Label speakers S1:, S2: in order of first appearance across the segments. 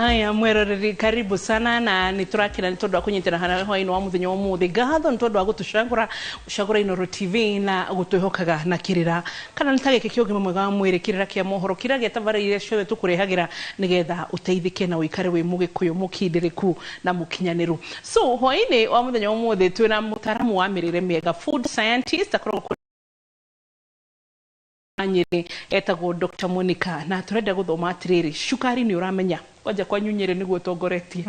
S1: Aya, mwiroreri, karibu sana na nĩ tũrakena nĩ tondũ wa kũnyitana harĩa hwaĩ-inĩ wa mũthenya wa ũmũthĩ. Ngatho nĩ tondũ wa gũtũcagũra gũcagũra Inooro TV na gũtwĩhokaga na kĩrĩra kana nĩ ta gĩkĩ kĩa ũgima mwega wa mwĩrĩ, kĩrĩra kĩa mohoro, kĩrĩra gĩa tabarĩra iria ciothe tũkũrehagĩra nĩgetha ũteithĩke na ũikare wĩ mũgĩkũyũ mũkindĩrĩku na mũkinyanĩru. So hwaĩ-inĩ wa mũthenya wa ũmũthĩ twĩna mũtaaramu wa mĩrĩre mĩega, food scientist, akoragwo Nyĩrĩ, etagwo Dr. Monica, na turenda gũthoma atirĩrĩ, cukari nĩ ũramenya kwanja kwanyu Nyĩrĩ nĩguo ũtongoretie.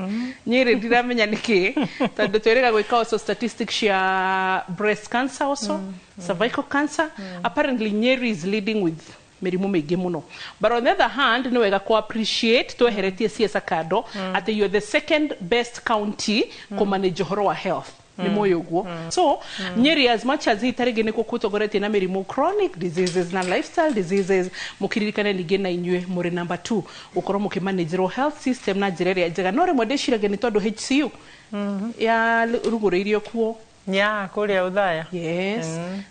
S1: Nyĩrĩ ndiramenya nĩkĩ, tondũ twĩrĩga gwĩka also statistics cia breast cancer, also cervical cancer. Apparently Nyeri is leading with mĩrimũ mĩingĩ mũno, but on the other hand nĩ wega ku appreciate, tweheretie ciaca kando, atĩ you're the second best county kũmanage ũhoro wa health, nĩ moĩ ũguo. So Nyeri, as much as ta rĩngĩ nĩkuo kũtongoretie na mĩrimũ, chronic diseases na lifestyle diseases, mũkĩririkane ningĩ na inyuĩ mũrĩ number 2 gũkorwo mũkĩmanagerwo health system na njĩra ĩrĩa njega. No rĩmwe ndĩciragia nĩ tondũ HCU ya rugũrĩirio kuo.
S2: Ya kũrĩa Ũthaya.
S1: Yes,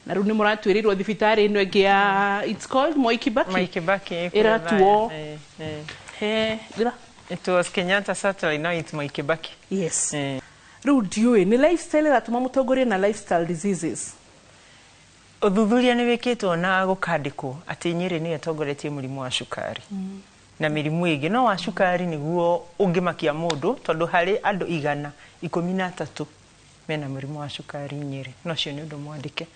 S1: na rĩu nĩ mũratwĩrĩirwo thibitarĩ ĩno ĩngĩ ya, it's called Mwai Kibaki.
S2: Mwai Kibaki ĩ kũrĩa.
S1: Ĩratuo.
S2: Othaya. Eh, eh.
S1: He ndĩra
S2: It was Kenyatta Satellite, now it's Mwai Kibaki.
S1: Yes.
S2: Eh.
S1: Rĩu ndiũĩ nĩ lifestyle ĩratũma mũtongorie na lifestyle diseases.
S2: Ũthuthuria nĩ wĩkĩtwo na gũkandĩkwo atĩ Nyĩrĩ nĩyo ĩtongoretie mũrimũ wa cukari na mĩrimũ ĩngĩ, no wa cukari nĩguo ũngĩmakia mũndũ, tondũ harĩ andũ 113 mena mũrimũ wa cukari Nyĩrĩ. No ũcio nĩ ũndũ mwandĩke.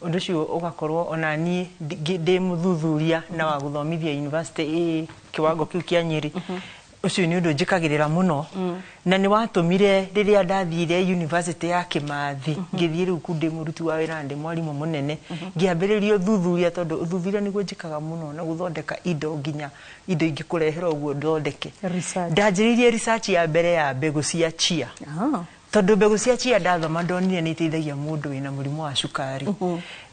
S2: Ũndũ ũcio ũgakorwo ona niĩ ndĩ mũthuthuria na wa gũthomithia university ĩ kĩwango kĩu kĩa Nyĩrĩ, ũcio nĩ ũndũ njĩkagĩrĩra mũno, na nĩ watũmire rĩrĩa ndathire university ya Kĩmathi, ngĩthiĩ rĩu ku ndĩ mũruti wa wĩra na ndĩ mwarimũ mũnene, ngĩambĩrĩria ũthuthuria, tondũ ũthuthuria nĩguo njĩkaga mũno na gũthondeka indo, nginya indo ingĩkũrehera ũguo thondeke.
S1: Research.
S2: Ndanjĩrĩirie research ya mbere ya mbegũ cia chia, tondũ mbegũ cia chia ndathoma ndonire nĩ iteithagia mũndũ wĩna mũrimũ wa cukari.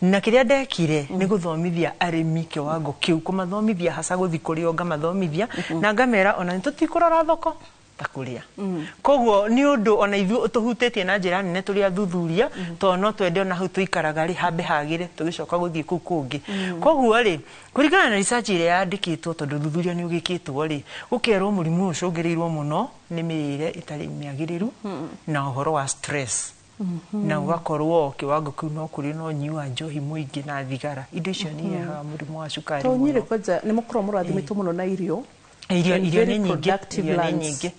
S2: Na kĩrĩa ndekire nĩ gũthomithia arĩmi kĩwango kĩu, kũmathomithia haca, gũthi kũrĩ o ngamathomithia na ngamera ona nĩ tũtikũrora thoko ta kũrĩa. Koguo nĩ ũndũ ona ithuĩ ũtũhutĩtie na njĩra nene tũrĩ athuthuria, tondũ no twende ona hau tũikaraga rĩ hambe hagĩre tũgĩcoka gũthiĩ kũu kũngĩ. Koguo rĩ, kũringana na research ĩrĩa yandĩkĩtwo, tondũ ũthuthuria nĩ ũgĩkĩtwo rĩ, gũkerwo mũrimũ ũyũ ũcũngĩrĩirwo mũno nĩ mĩrĩre ĩtarĩ mĩagĩrĩru na ũhoro wa stress, na ũgakorwo kĩwango kĩu no kũrĩ na ũnyui wa njohi mũingĩ na thigara. Indo icio nĩ irehaga mũrimũ wa cukari
S1: To Nyĩrĩ
S2: mũno.
S1: kwanja nĩ mũkorwo mũrathimĩtwo mũno na irio.
S2: Irio
S1: And
S2: irio
S1: very
S2: nĩ nyingĩ,
S1: productive
S2: irio nĩ
S1: lands.
S2: nyingĩ,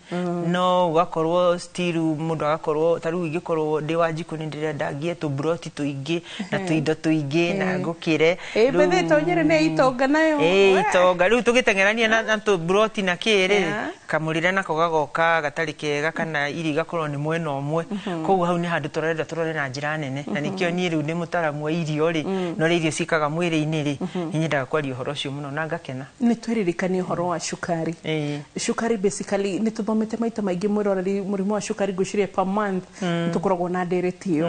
S2: no ũgakorwo still mũndũ agakorwo ta rĩu ingĩkorwo ndĩ wa njikũ nĩ ndĩrenda ngĩe tũmburoti tũingĩ na tũindo tũingĩ na ngũkĩre.
S1: Ĩ bethe to Nyĩrĩ nĩ itonga nayo.
S2: Ĩ
S1: We.
S2: itonga rĩu tũgĩteng'erania na tũmburoti na kĩrĩ, kamũrĩre nako gagoka gatarĩ kega kana irio igakorwo nĩ mwena ũmwe. Koguo hau nĩ handũ tũrenda tũrore na njĩra nene, na nĩkĩo niĩ rĩu ndĩ mũtaaramu wa irio rĩ, na ũrĩa irio ciĩkaga mwĩrĩ-inĩ rĩ, nĩ nyendaga kwaria ũhoro ũcio mũno na ngakena.
S1: Nĩ twĩririkanie ũhoro wa cukari. Cukari basically nĩ tũthomete maita maingĩ, mwĩroreri, mũrimũ wa cukari. Ngwĩciria per month nĩ tũkoragwo na ndereti ĩyo.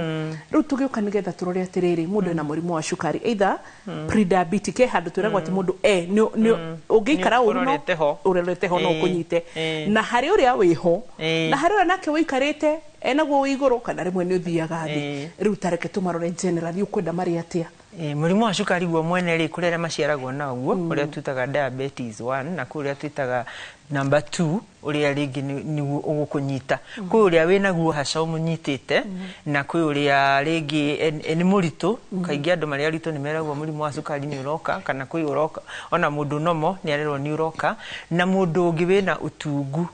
S1: Rĩu tũgĩũka nĩgetha tũrore atĩrĩrĩ, mũndũ ena mũrimũ wa cukari, either pre-diabetic, he handũ twĩragwo atĩ mũndũ e nĩ ũngĩikara ũru no
S2: Ũrorete ho.
S1: ũrorete ho no ũkũnyite, na harĩ ũrĩa wĩho, na harĩ ũrĩa nake ũikarĩte enaguo wĩ igũrũ kana rĩmwe nĩ ũthiaga thĩ. Rĩu tareke tũmarore generally, ũkwenda marĩ atĩa?
S2: Mũrimũ wa cukari guo mwene rĩ, kũrĩ arĩa maciaragwo naguo, ũrĩa twĩtaga diabetes 1, na kwĩ ũrĩa twĩtaga number 2, ũrĩa rĩngĩ nĩguo ũgũkũnyita. Kwĩ ũrĩa wĩnaguo haca ũmũnyitĩte, na kwĩ ũrĩa rĩngĩ nĩ mũritũ. Kaingĩ andũ marĩ aritũ nĩ meragwo mũrimũ wa cukari nĩ ũroka, kana kwĩ ũroka ona mũndũ nomo nĩ arerwo nĩ ũroka, na mũndũ ũngĩ wĩna ũtungu,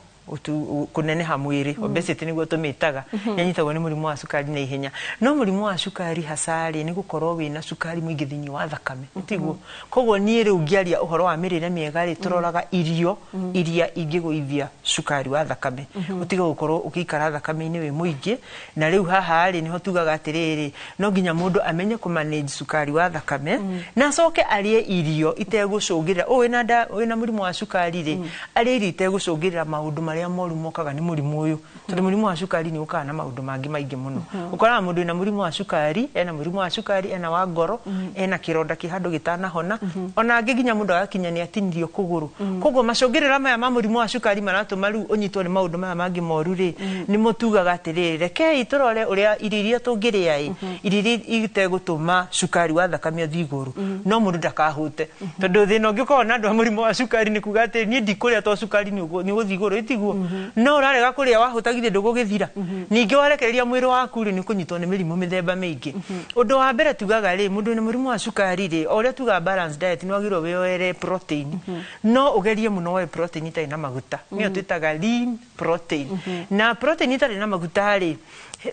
S2: kũneneha mwĩrĩ, obesity nĩguo tũmĩtaga, nĩanyitagwo nĩ mũrimũ wa cukari na ihenya. No mũrimũ wa cukari haca rĩ, nĩ gũkorwo wĩna cukari mũingĩ thĩinĩ wa thakame, tiguo? Koguo niĩ rĩu ngĩaria ũhoro wa mĩrĩre mĩega rĩ, tũroraga irio iria ingĩgũithia cukari wa thakame ũtige gũkorwo ũgĩikara thakame-inĩ wĩ mũingĩ. Na rĩu haha rĩ, nĩho tugaga atĩrĩrĩ, no nginya mũndũ amenye kũ manage cukari wa thakame na acoke arĩe irio itegũcũngĩrĩra ũũ wĩna mũrimũ wa cukari rĩ, arĩe irio itegũcũngĩrĩra maũndũ marĩa moru mokaga nĩ mũrimũ ũyũ, tondũ mũrimũ wa cukari nĩ ũkaga na maũndũ mangĩ maingĩ mũno. Ũkoraga mũndũ wĩna mũrimũ wa cukari, ena mũrimũ wa cukari, ena wa ngoro, ena kĩronda kĩ handũ gĩtanahona, ona angĩ nginya mũndũ agakinya nĩ atinirio kũgũrũ. Koguo macũngĩrĩra maya ma mũrimũ wa cukari maratũma rĩu ũnyitwo nĩ maũndũ maya mangĩ moru rĩ, nĩmo tugaga atĩrĩrĩ, rekei tũrore ũrĩa irio iria tũngĩrĩa ĩ, irio iria itegũtũma cukari wa thakame ũthiĩ igũrũ. No mũndũ ndakahũte, tondũ thĩna ũngĩ ũkoragwo na andũ a mũrimũ wa cukari nĩ kuga atĩ niĩ ndikũrĩa tondũ cukari nĩ ũgũthiĩ igũrũ. Ĩtiguo. nĩguo no ũrarega kũrĩa wahũtagithie ndũgũgĩthira ningĩ warekereria mwĩrĩ waku rĩ nĩ ũkũnyitwo nĩ mĩrimũ mĩthemba mĩingĩ ũndũ wa mbere tugaga rĩ mũndũ wĩna mũrimũ wa cukari rĩ o ũrĩa tugaga balanced diet nĩ wagĩrĩirwo wĩyoere protein no ũgerie mũno woe protein itarĩ na maguta nĩyo twĩtaga lean protein na protein itarĩ na maguta rĩ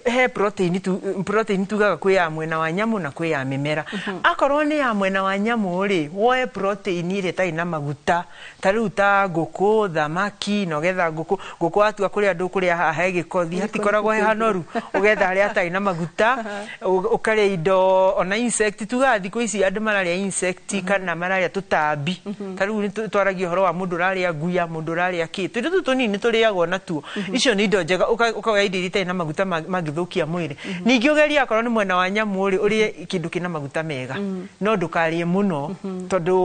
S2: he protein tu, protein tugaga kwĩ ya mwena wa nyamũ na kwĩ ya mĩmera akorwo nĩ ya mwena wa nyamũ rĩ woe protein ĩrĩa ĩtarĩ na maguta ta rĩu ta ngũkũ thamaki na ũgetha ngũkũ ngũkũ watua kũrĩa ndũkũrĩa haha he gĩkothi hatikoragwo he hanoru ũgetha harĩa hatarĩ na maguta ũkarĩa indo ona insect tugaga thikũ ici andũ mararĩa insect kana mararĩa tũtambi ta rĩu nĩ twaragia ũhoro wa mũndũ ũrarĩa nguya mũndũ ũrarĩa kĩ tũindo tũtũ tũnini nĩ tũrĩagwo natuo icio nĩ indo njega ũkoya indo iria itarĩ na maguta mangĩthũkia mwĩrĩ ningĩ ũgerie akorwo nĩ mwena wa nyamũ rĩ ũrĩe kĩndũ kĩna maguta mega no ndũkarĩe mũno tondũ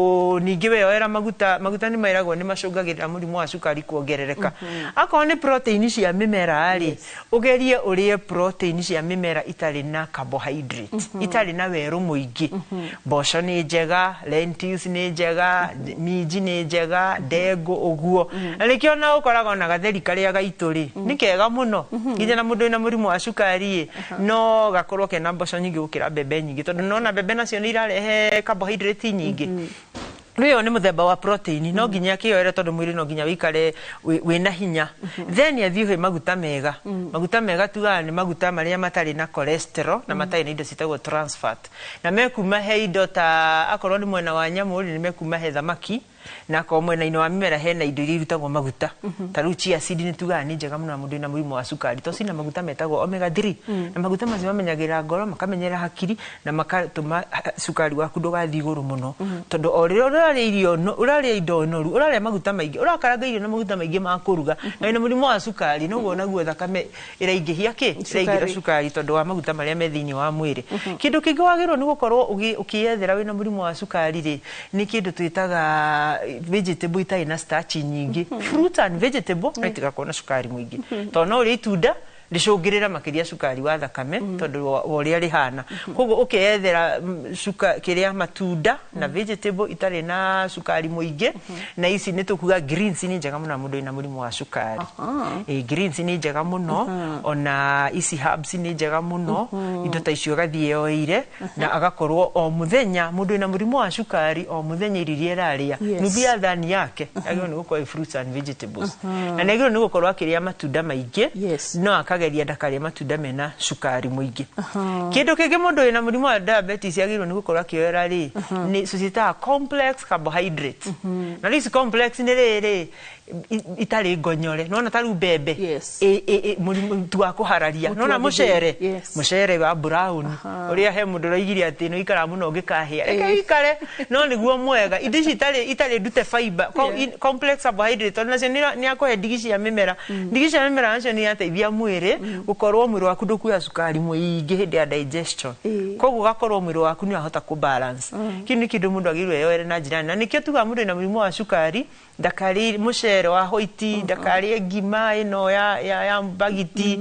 S2: ningĩ weyoera maguta maguta nĩ meragwo nĩ macũngagĩrĩra mũrimũ wa cukari kuongerereka akorwo nĩ protein cia mĩmera rĩ ũgerie ũrĩe protein cia mĩmera itarĩ na carbohydrate itarĩ na werũ mũingĩ mboco nĩ njega lentils nĩ njega minji nĩ njega ndengũ ũguo na nĩkĩo na ũkoraga ona gatheri karĩa gaitũ rĩ nĩ kega mũno nginya na mũndũ wĩna mũrimũ wa cukari ĩ no gakorwo kena mboco nyingĩ gũkĩra mbembe nyingĩ tondũ nona mbembe nacio nĩ irarehe carbohydrate nyingĩ rĩu ĩyo nĩ mũthemba wa protein no nginya akĩyoere tondũ mwĩrĩ no nginya wĩikare wĩna hinya then athiĩ ũhe maguta mega maguta mega tugaga nĩ maguta marĩa matarĩ na cholesterol na matarĩ na indo ciĩtagwo trans fat na mekuma he indo ta akorwo nĩ mwena wa nyamũ rĩ nĩ mekuma he thamaki na akorwo mwena-inĩ wa mĩmera hena indo iria irutagwo maguta ta rĩu chia seed nĩ tugaga nĩ njega mũno na mũndũ wĩna mũrimũ wa cukari tondũ cina maguta metagwo omega 3 na maguta macio mamenyagĩrĩra ngoro makamenyerera hakiri na makatũma cukari waku ndũgathiĩ igũrũ mũno tondũ o rĩrĩa ũrarĩa irio ũrarĩa indo noru ũrarĩa maguta maingĩ ũrakaranga irio na maguta maingĩ ma kũruga na wĩna mũrimũ wa cukari noguo naguo thakame ĩraingĩhia kĩ ĩraingĩra cukari tondũ wa maguta marĩa me thĩinĩ wa mwĩrĩ kĩndũ kĩngĩ wagĩrĩirwo nĩ gũkorwo ũkĩyethera wĩna mũrimũ wa cukari rĩ nĩ kĩndũ twĩtaga vegetable itarĩ na starch nyingĩ fruit and vegetable no itigakorwo na cukari mũingĩ tondũ no ũrĩe itunda rĩcũngĩrĩra makĩria cukari wa thakame tondũ wa ũrĩa rĩhana koguo ũkeyethera kĩrĩa matunda na vegetable itarĩ na cukari mũingĩ na ici nĩ tũkuga greens nĩ njega mũno mũndũ wĩna mũrimũ wa cukari greens nĩ njega mũno ona ici herbs nĩ njega mũno indo ta icio agathiĩ yoeire na agakorwo o mũthenya mũndũ wĩna mũrimũ wa cukari o mũthenya irio iria ararĩa nuthu ya thani yake agĩrĩirwo nĩ gũkorwo fruits and vegetables na nĩ agĩrĩirwo nĩ gũkorwo akĩrĩa matunda maingĩ no akageria ndakarĩe matunda mena cukari mũingĩ kĩndũ kĩngĩ mũndũ wĩna mũrimũ wa diabetes agĩrĩirwo nĩ gũkorwo akĩoera rĩ nĩ tũciĩtaga complex carbohydrate na rĩu ici complex nĩ rĩrĩ itarĩ ngonyore nona ta rĩu mbembe mũrimũ tu wa kũhararia nona mũcere mũcere wa brown ũrĩa he mũndũ ũroigire atĩ nĩ ũikaraga mũno ũngĩkahĩa reke ũikare no nĩguo mwega indo ici itarĩ ndute fiber complex carbohydrate tondũ nacio nĩ akũhe ndigi cia mĩmera ndigi cia mĩmera nacio nĩ irateithia mwĩrĩ gũkorwo mwĩrĩ waku ndũkuoya cukari mũingĩ hĩndĩ ya digestion koguo ũgakorwo mwĩrĩ waku nĩ wahota kũ balance kĩu nĩ kĩndũ mũndũ agĩrĩirwo eyoere na njĩra nene na nĩkĩo tugaga mũndũ wĩna mũrimũ wa cukari ndakarĩe mũcere wa white ndakarĩe ngima ĩno ya mbagiti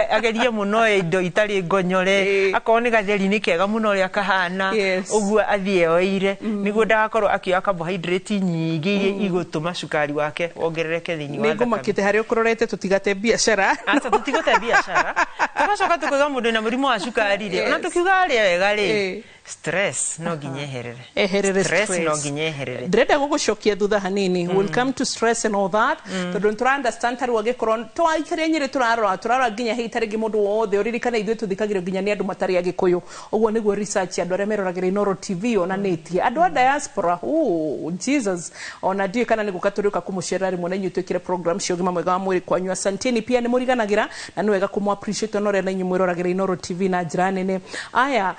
S2: agerie mũno indo itarĩ ngonyore akorwo nĩ gatheri nĩ kega mũno ũrĩa kahana ũguo athiĩ eyoeire nĩguo ndagakorwo akĩoya carbohydrate nyingĩ iria igũtũma cukari wake wongerereke thĩinĩ wa thakame.
S1: Nĩngũmakĩte harĩa ũkũrorete tũtigate biacara.
S2: Aca tũtigũte biacara tũgacoka tũkauga mũndũ wĩna mũrimũ wa cukari rĩ ona tũkiuga arĩe wega rĩ stress no nginya eherere
S1: eherere
S2: stress no nginya eherere
S1: ndĩrenda gũgũcokia thutha hanini we'll come to stress and all that tondũ nĩtũra understand tarĩu angĩkorwo twaikaria Nyĩrĩ tũrarora nginya hihi ta rĩngĩ mũndũ wothe ũririkane ithuĩ tũthikagĩrĩrio nginya nĩ andũ matarĩ Agĩkũyũ ũguo nĩguo research andũ arĩa meroragĩra Inooro TV yonanĩtie andũ a diaspora oh Jesus ona ndiũĩ kana nĩ gũka tũrĩũka kũmũcerera rĩmwe na inyuĩ twĩkĩre program cia ũgima mwega wa mwĩrĩ kwanyu asanteni pia nĩ mũriganagĩra na nĩ wega kũmũ appreciate ona ũrĩa na inyuĩ mwĩroragĩra Inooro TV na njĩra nene aya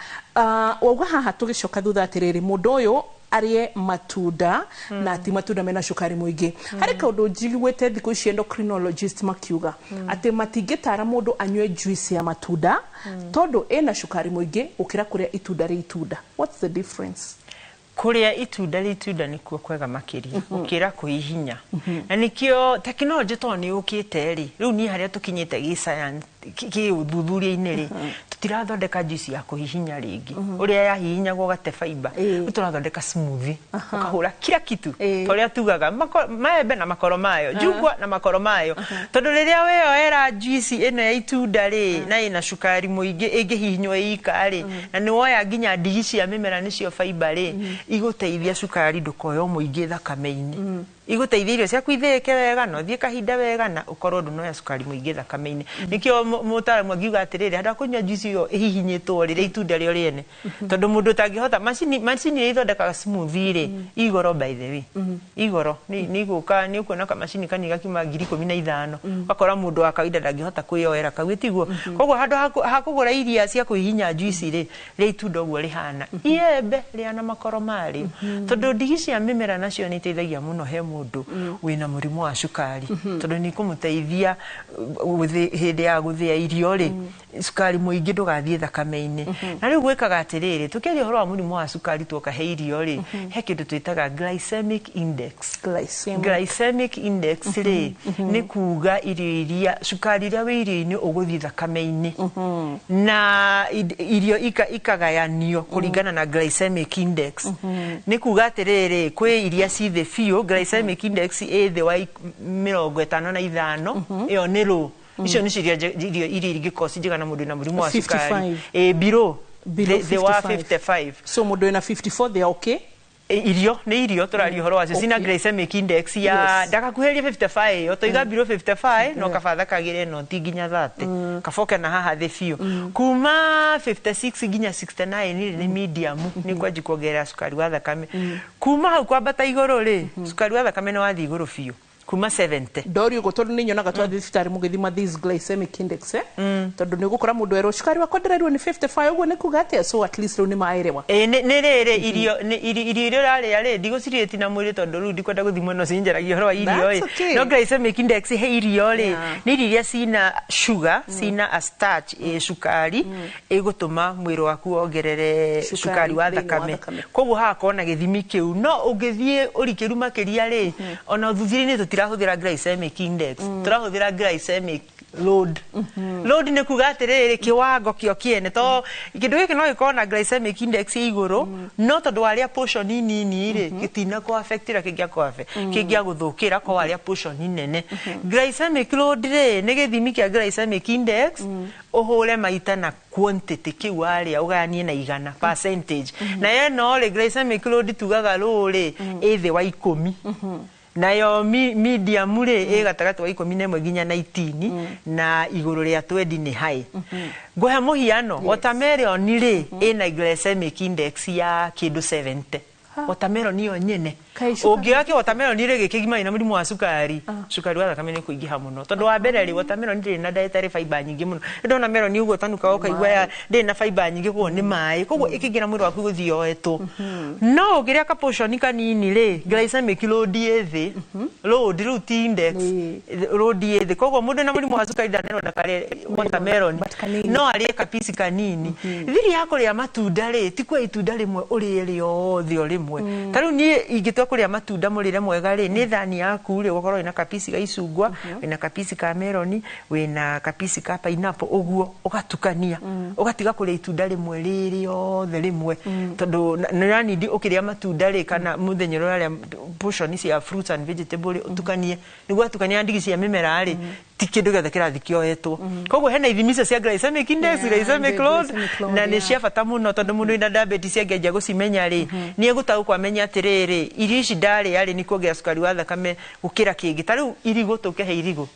S1: wauga haha tũgĩcoka thutha atĩrĩrĩ mũndũ ũyũ arĩe matunda na ti matunda mena cukari mũingĩ harĩ kaũndũ njiguĩte thikũ ici endocrinologist makiuga atĩ matingĩtara mũndũ anyue juice ya matunda tondũ ĩna cukari mũingĩ gũkĩra kũrĩa itunda rĩ itunda what's the difference
S2: kũrĩa itunda rĩ itunda nĩkuo kwega makĩria gũkĩra kwĩhihinya na nĩkĩo tekinoronjĩ tondũ nĩ yũkĩte rĩ rĩu niĩ harĩa tũkinyĩte gĩ science kĩ ũthuthuria-inĩ rĩ Tũtirathondeka juice ya kũhihinya rĩngĩ ũrĩa yahihinyagwo gate fiber. Rĩu tũrathondeka smoothie, ũkahũra kila kitu, ta ũrĩa tugaga maembe na makoro mayo, njungwa na makoro mayo, tondũ rĩrĩa weyoera juice ĩno ya itunda rĩ, na ĩna cukari mũingĩ ĩngĩhihinywo ĩika rĩ, na nĩ woya nginya ndigi cia mĩmera nĩcio fiber rĩ, igũteithia cukari ndũkoywo mũingĩ thakame-inĩ, igũteithia irio ciaku ithĩĩke wega na ũthiĩ kahinda wega na ũkorwo ndũnoya cukari mũingĩ thakame-inĩ. Nĩkĩo mũtaaramu angiuga atĩrĩrĩ, handũ ha kũnyua juice ĩyo ĩhihinyĩtwo rĩrĩa itunda rĩo rĩene, tondũ mũndũ ũtangĩhota macini iria ithondekaga smoothie rĩ, igoro, by the way, igoro nĩ igũka, nĩ ũkuona kamacini kanini gakiuma 15,000, ũgakora mũndũ wa kawaida ndangĩhota kwĩyoera kau, ĩtiguo? Koguo handũ ha kũgũra iria cia kũhihinya juice rĩ, rĩa itunda ũguo rĩhana, iembe rĩa na makoro marĩo, tondũ ndigi cia mĩmera nacio nĩ iteithagia mũno he mũndũ wĩna mũrimũ wa cukari, tondũ nĩ ikũmũteithia hĩndĩ ya gũthĩa irio rĩ, cukari mũingĩ ndũgathiĩ thakame-inĩ. Na rĩu gwĩkaga atĩrĩrĩ, tũkĩaria ũhoro wa mũrimũ wa cukari, tuoka he irio rĩ, he kĩndũ twĩtaga glycemic index.
S1: Glycemic.
S2: Glycemic index rĩ, nĩ kuga irio iria cukari ũrĩa wĩ irio-inĩ ũgũthiĩ thakame-inĩ, na irio ikagayanio kũringana na glycemic index. Nĩ kuga atĩrĩrĩ, kwĩ iria ci thĩ biũ, glycemic index ĩ thĩ wa 55, ĩyo nĩ low. Icio nĩcio irio iria ingĩkorwo ci njega na mũndũ wĩna mũrimũ wa cukari.
S1: 55.
S2: Ĩ below.
S1: Below.
S2: Thĩ wa
S1: 55.
S2: 55.
S1: So mũndũ wĩna 54, they are okay.
S2: Irio nĩ irio tũraria ũhoro wacio cina glycemic index ya ndagakuhĩrĩrie 55 ĩyo, toiga below 55, no kaba thakagĩre, no ti nginya 30, kaboke na haha thĩ biũ. Kuma 56 nginya 69 rĩ, nĩ medium, nĩ kwanji kuongerera cukari wa thakame. Kuma hau kwambata igũrũ rĩ, cukari wa thakame nĩ wathiĩ igũrũ biũ, kuma 70.
S1: Ndori ũguo tondũ nĩ nyonaga twathiĩ thibitarĩ mũgĩthima this glycemic index, eh? Tondũ nĩ ũgũkora mũndũ erwo cukari wakwa ndĩrerirwo nĩ 55, ũguo nĩ kuga atĩa? So at least rĩu nĩ maerewa.
S2: Ĩ nĩ rĩrĩ, irio nĩ irio iria ũrarĩa rĩ, ndigũcirĩti na mwĩrĩ tondũ rĩu ndikwenda gũthimwo, no cinjaragia ũhoro wa irio
S1: That's
S2: ĩ.
S1: okay.
S2: No glycemic index he irio rĩ, nĩ irio iria cina sugar, cina a starch, ĩ cukari ĩgũtũma mwĩrĩ waku wongerere
S1: cukari
S2: cukari wa
S1: thĩinĩ wa
S2: thakame.
S1: Thakame.
S2: Koguo hagakorwo na gĩthimi kĩu. No ũngĩthiĩ ũrikĩru makĩria rĩ, ona ũthuthuria-inĩ tũtirahũthĩra glycemic index, tũrahũthĩra glycemic load. Load nĩ kuga atĩrĩrĩ, kĩwango kĩo kĩene to kĩndũ gĩkĩ no gĩkorwo na glycemic index ĩ igũrũ, no tondũ warĩa portion nini rĩ, gĩtina kũ affect ĩrĩa kĩngĩagũthũkĩra ko warĩa portion nene. Glycemic load rĩ, nĩ gĩthimi kĩa glycemic index ũhũre maita na quantity kĩu warĩa, ũgayanie na 100, percentage. Na ĩno rĩ, glycemic load tugaga low rĩ, ĩ thĩ wa 10, nayo medium rĩ, ĩ gatagatĩ wa 11 nginya 19, na igũrũ rĩa 20 nĩ high. Ngũhe mũhiano, watermelon rĩ, ĩna glycemic index ya kĩndũ 70, watermelon ĩyo nyene.
S1: Kaĩ cukari-
S2: Ũngĩoya kĩ watermelon rĩ gĩkĩgima na mũrimũ wa cukari, cukari wa thakame nĩ kũingĩha mũno, tondũ wa mbere rĩ, watermelon ndĩrĩ na dietary fiber nyingĩ mũno. Ndona melon ũguo tanuka ũkaigua ya ndĩrĩ na fiber nyingĩ, koguo nĩ maĩ, koguo ĩkĩingĩra mwĩrĩ waku gũthiĩ yoetwo. No ũngĩrĩa ka portion kanini rĩ, glycemic load ĩ thĩ, load rĩu ti index, load ĩ thĩ, koguo mũndũ na mũrimũ wa cukari ndanerwo ndakarĩe watermelon,
S1: but kanini.
S2: No arĩe kapisi kanini. Thiri ya kũrĩa matunda rĩ, ti kuoya itunda rĩmwe ũrĩe rĩothe o rĩmwe. Ta rĩu niĩ ingĩtua kũrĩa matunda mũrĩre mwega rĩ, nĩ thani yaku rĩ, ũgakorwo wĩna kapisi ga icungwa, wĩna kapisi ka meloni, wĩna kapisi ka pineapple, ũguo ũgatukania, ũgatiga kũrĩa itunda rĩmwe rĩ rĩothe rĩmwe, tondũ nĩ ũranindi ũkĩrĩa matunda rĩ, kana mũthenya ũrĩa ũrarĩa portion cia fruits and vegetable rĩ, ũtukanie, nĩguo watukania na ndigi cia mĩmera rĩ, ti kĩndũ gĩothe kĩrathiĩ kĩoetwo. Koguo hena ithimi icio cia glycemic index, glycemic
S1: the
S2: load,
S1: glycemic load,
S2: na nĩ cia bata mũno, tondũ mũndũ wĩna diabetes angĩanjia gũcimenya rĩ, nĩ egũtaũkwo amenye atĩrĩrĩ, irio ici ndarĩa rĩ, nĩ kuongerera cukari wa thakame gũkĩra kĩngĩ. Ta rĩu irigũ, tũke he irigũ,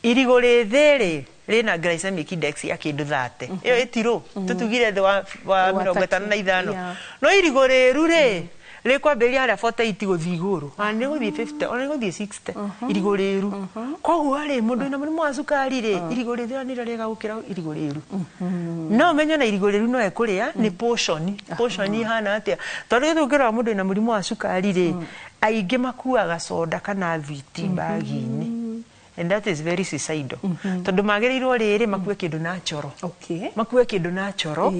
S2: irigũ rĩthĩ rĩ, rĩna glycemic index ya kĩndũ 30, ĩyo ĩtirũ tũtugire thĩ wa
S1: Wa
S2: 55.
S1: 30.
S2: No irigũ rĩru rĩ, rĩkwambĩrĩria harĩa 48 gũthiĩ igũrũ, ona nĩ gũthiĩ 50, ona nĩ gũthiĩ 60, irigũ rĩru. Koguo rĩ, mũndũ wĩna mũrimũ wa cukari rĩ, irigũ rĩthĩ nĩrĩo rĩega gũkĩra irigũ rĩru. No ũmenye na irigũ rĩru no ekũrĩa nĩ portion. Portion ihana atĩa? Tondũ rĩu ũngĩrora mũndũ wĩna mũrimũ wa cukari rĩ, aingĩ makuaga soda kana thwiti bagi-inĩ, and that is very suicidal, tondũ magĩrĩirwo rĩrĩ makue kĩndũ natural, makue kĩndũ natural.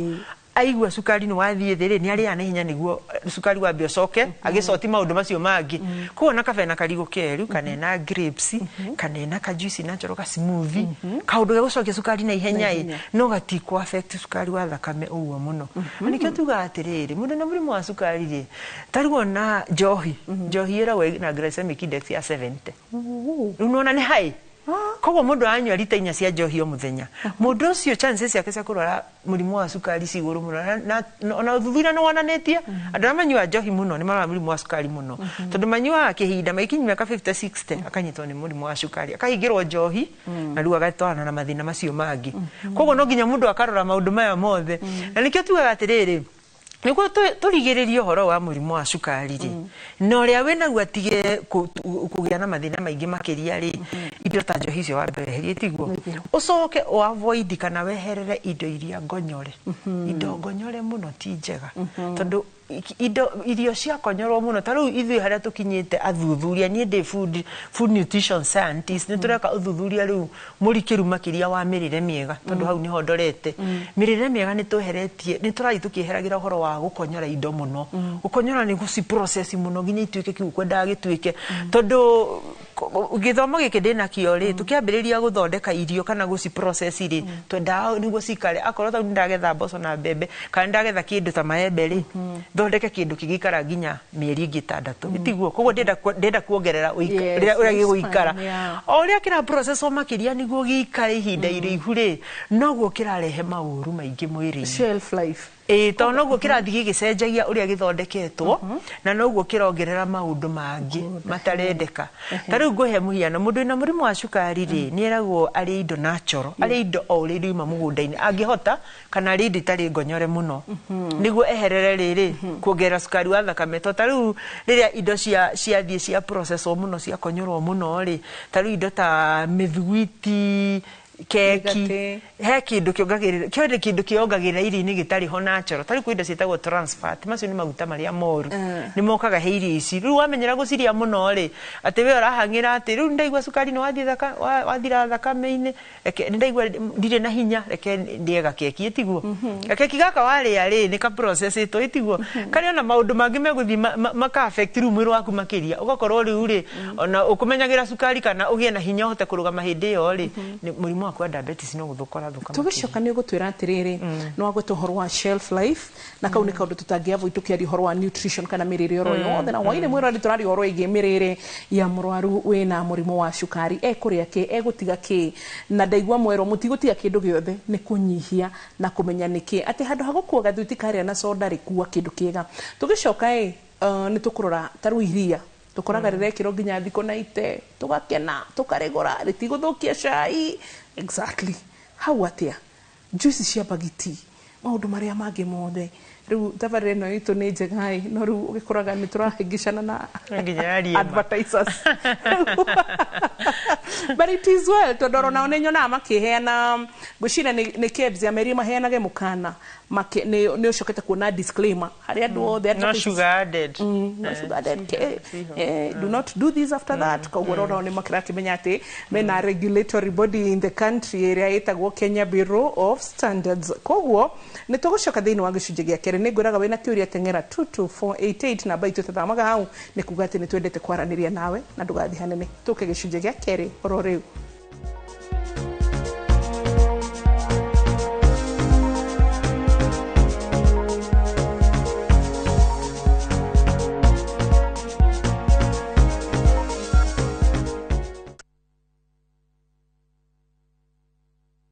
S2: Aigua cukari nĩ wathiĩ thĩ rĩ, nĩ arĩaga na ihenya nĩguo cukari wambe ũcoke agĩcoti maũndũ macio mangĩ. Koguo na kabe na karigũ keru kana ena grapes kana ena kajuice natural ka smoothie, kaũndũ ge gũcokia cukari na ihenya ĩ, no gatikũ affect cukari wa thakame ũguo mũno. Na nĩkĩo tugaga atĩrĩrĩ, mũndũ na mũrimũ wa cukari rĩ, tarĩu ona njohi, njohi ĩragwo na glycemic index ya 70. Rĩu nĩwona nĩ high. Koguo mũndũ anyua rita 4 cia njohi o mũthenya, mũndũ ũcio chances ciake cia kũrwara mũrimũ wa cukari ci igũrũ mũno. Na ũthuthuria nĩ wonanĩtie andũ arĩa manyuaga njohi mũno nĩ marwara mũrimũ wa cukari mũno, tondũ manyuaga kĩhinda magĩkinyia mĩaka 50 60 akanyitwo nĩ mũrimũ wa cukari, akahingĩrwo njohi na rĩu agatwarana na mathĩna macio mangĩ. Koguo no nginya mũndũ akarora maũndũ maya mothe. Na nĩkĩo tugaga atĩrĩrĩ, nĩguo tũrigĩrĩrie ũhoro wa mũrimũ wa cukari rĩ, na ũrĩa wĩnaguo atige kũgĩa na mathĩna maingĩ makĩria rĩ, indo ta njohi icio wambe weherie, tiguo? Ũcoke ũ avoid kana weherere indo iria ngonyore. Indo ngonyore mũno ti njega, tondũ indo irio ciakonyorwo mũno, ta rĩu ithuĩ harĩa tũkinyĩte athuthuria, niĩ ndĩ food nutrition scientist, nĩ tũreka ũthuthuria rĩu mũrikĩru makĩria wa mĩrĩre mĩega, tondũ hau nĩho ndorete. Mĩrĩre mĩega nĩ tweheretie, nĩ tũrathiĩ tũkĩeheragĩra ũhoro wa gũkonyora indo mũno. Gũkonyora nĩ gũci process mũno nginya ituĩke kĩu ũkwendaga gĩtuĩke, tondũ gĩthomo gĩkĩ ndĩnakĩo rĩ, tũkĩambĩrĩria gũthondeka irio kana gũci process rĩ, twendaga nĩguo cikare. Akorwo ta rĩu nĩndagetha mboco na mbembe kana nĩndagetha kĩndũ ta maembe rĩ, thondeke kĩndũ kĩngĩikara nginya mĩeri ĩngĩ 6, tiguo? Koguo ndĩrenda kuongerera ũrĩa gĩgũikara. O ũrĩa kĩra processwo makĩria nĩguo gĩikare ihinda iraihu rĩ, noguo kĩrarehe maũru maingĩ mwĩrĩ-inĩ.
S1: Shelf life.
S2: Ĩĩ, tondũ noguo kĩrathiĩ gĩgĩcenjagia ũrĩa gĩthondeketwo, na noguo kĩrongerera maũndũ mangĩ matarendeka. Ta rĩu ngũhe mũhiano, mũndũ wĩna mũrimũ wa cukari rĩ, nĩ eragwo arĩe indo natural, arĩe indo o ũrĩa irauma mũgũnda-inĩ angĩhota, kana arĩe indo itarĩ ngonyore mũno, nĩguo eherere rĩrĩ kuongerera cukari wa thakame. To ta rĩu rĩrĩa indo ciathiĩ cia processwo mũno, ciakonyorwo mũno rĩ, ta rĩu indo ta mĩthiguiti, keki, he kĩndũ kĩongagĩrĩra, kĩo kĩndũ kĩongagĩrĩra irio-inĩ gĩtarĩ ho natural. Ta rĩu kwĩ indo ciĩtagwo trans fat, macio nĩ maguta marĩa moru, nĩ mokaga he irio ici. Rĩu wamenyera gũciria mũno rĩ, atĩ we ũrahang'ĩra atĩ rĩu nĩndaigua cukari nĩ wathiĩ wathira thakame-inĩ, reke nĩndaigua ndirĩ na hinya, reke ndĩe gakeki, ĩtiguo? Gakeki gaka warĩa rĩ, nĩ ka processĩtwo, ĩtiguo? Karĩ ona maũndũ mangĩ megũthiĩ maka affect rĩu mwĩrĩ waku makĩria, ũgakorwo rĩu rĩ, ona ũkũmenyagĩra cukari kana ũgĩe na hinya ũhote kũrũgama hĩndĩ ĩyo rĩ, mũrimũ waku wa diabetes no gũthũka ũrathũka.
S1: Tũgĩcoka nĩ ũgũtwĩra atĩrĩrĩ, nĩ wagweta ũhoro wa shelf life, na kau nĩ kaũndũ tũtangĩ-avoid tũkĩaria ũhoro wa nutrition kana mĩrĩre oro yothe. Na hwaĩ-inĩ mwĩroreri tũraria ũhoro wĩgiĩ mĩrĩre ya mũrwaru wĩna mũrimũ wa cukari, ekũrĩa kĩ, egũtiga kĩ, na ndaigua mwerwo mũtigũtiga kĩndũ gĩothe, nĩ kũnyihia na kũmenya nĩkĩ atĩ handũ ha gũkua gathuti karĩa na soda rĩ, kua kĩndũ kĩega. Tũgĩcoka ĩ, nĩ tũkũrora ta rĩu iria tũkoraga rĩrekĩrwo nginya thikũ na ite, tũgakena tũkarĩgũra, rĩtigũthũkia cai. Exactly hau atĩa juice cia bagiti, maũndũ marĩa mangĩ mothe. Rĩu tabarĩra ĩno itũ nĩ njega ĩ, no rĩu ũgĩkoraga nĩ tũrahĩngĩcana na advertisers, but it is well, tondũ onao nĩ nyonaga makĩheana, ngwĩciria nĩ KEBS amerie maheanage mũkana, nĩ ũcokete kuona disclaimer harĩ andũ othe.
S2: No sugar added.
S1: No sugar added, do not do this after that. Koguo onao nĩ makĩrakĩmenya atĩ mena regulatory body in the country ĩrĩa ĩtagwo Kenya Bureau of Standards. Koguo nĩ tũgũcoka thĩinĩ wa gĩcunjĩ gĩa kerĩ. Nĩ ngwĩraga wĩna kĩũria teng'era 22488, namba itũ tũthamaga hau, nĩ kuga atĩ nĩ twendete kwaranĩria nawe, na ndũgathiĩ hanene, tũke gĩcunjĩ gĩa kerĩ oro rĩu.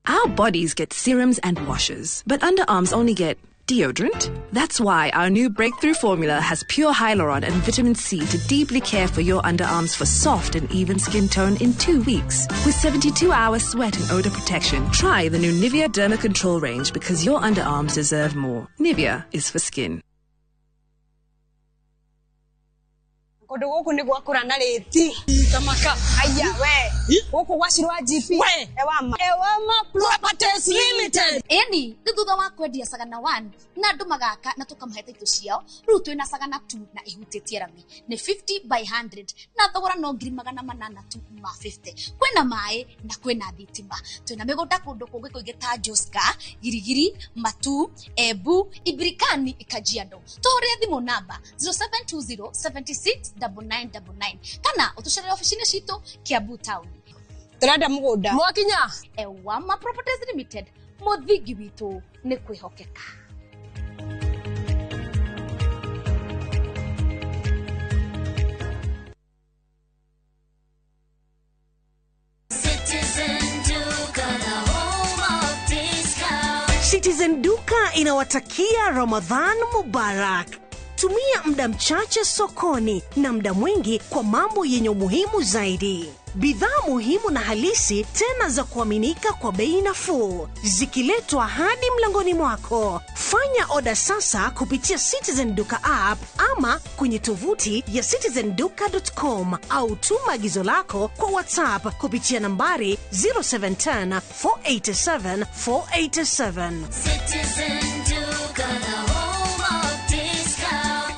S3: Our bodies get serums and washes, but underarms only get deodorant. That's why our new breakthrough formula has pure hyaluron and vitamin C to deeply care for your underarms for soft and even skin tone in 2 weeks. With 72-hour sweat and odor protection, try the new Nivea Derma Control range, because your underarms deserve more. Nivea is for skin.
S4: Kundu guku ni gwakura na riti. Kamaka. Aya we. Guku gwacirwa GP. Ewama. Ewama Properties Limited.
S5: Eni, ni thutha wa kwendia Sagana 1 na andu magaka na tukamahe title ciao. Riu twina Sagana 2 na ihutĩtie rami. Ni 50 by 100 na thogora no 800 tu ma 50. Kwina mai na kwina thitima. Twina migunda kundu kungi kuingi ta Joska, Girigiri, Matu, Embu, Ibirikani, Kajiado. Tũhũrĩre thimũ namba 0720 76 9999 kana ũtũcerere ofici-inĩ citũ Kiambu Town.
S4: Turenda mugunda.
S6: Mwakinya.
S5: Ewama Properties Limited, mũthingi witũ nĩ kwĩhokeka.
S7: Citizen Duka inawatakia Ramadhan Mubarak. Tumia muda mchache sokoni na muda mwingi kwa mambo yenye umuhimu zaidi. Bidhaa muhimu na halisi tena za kuaminika kwa bei nafuu, zikiletwa hadi mlangoni mwako. Fanya oda sasa kupitia Citizen Duka app ama kwenye tovuti ya citizenduka.com au tuma agizo lako kwa WhatsApp kupitia nambari 0710 487 487.
S8: Citizen Duka, the home of discount.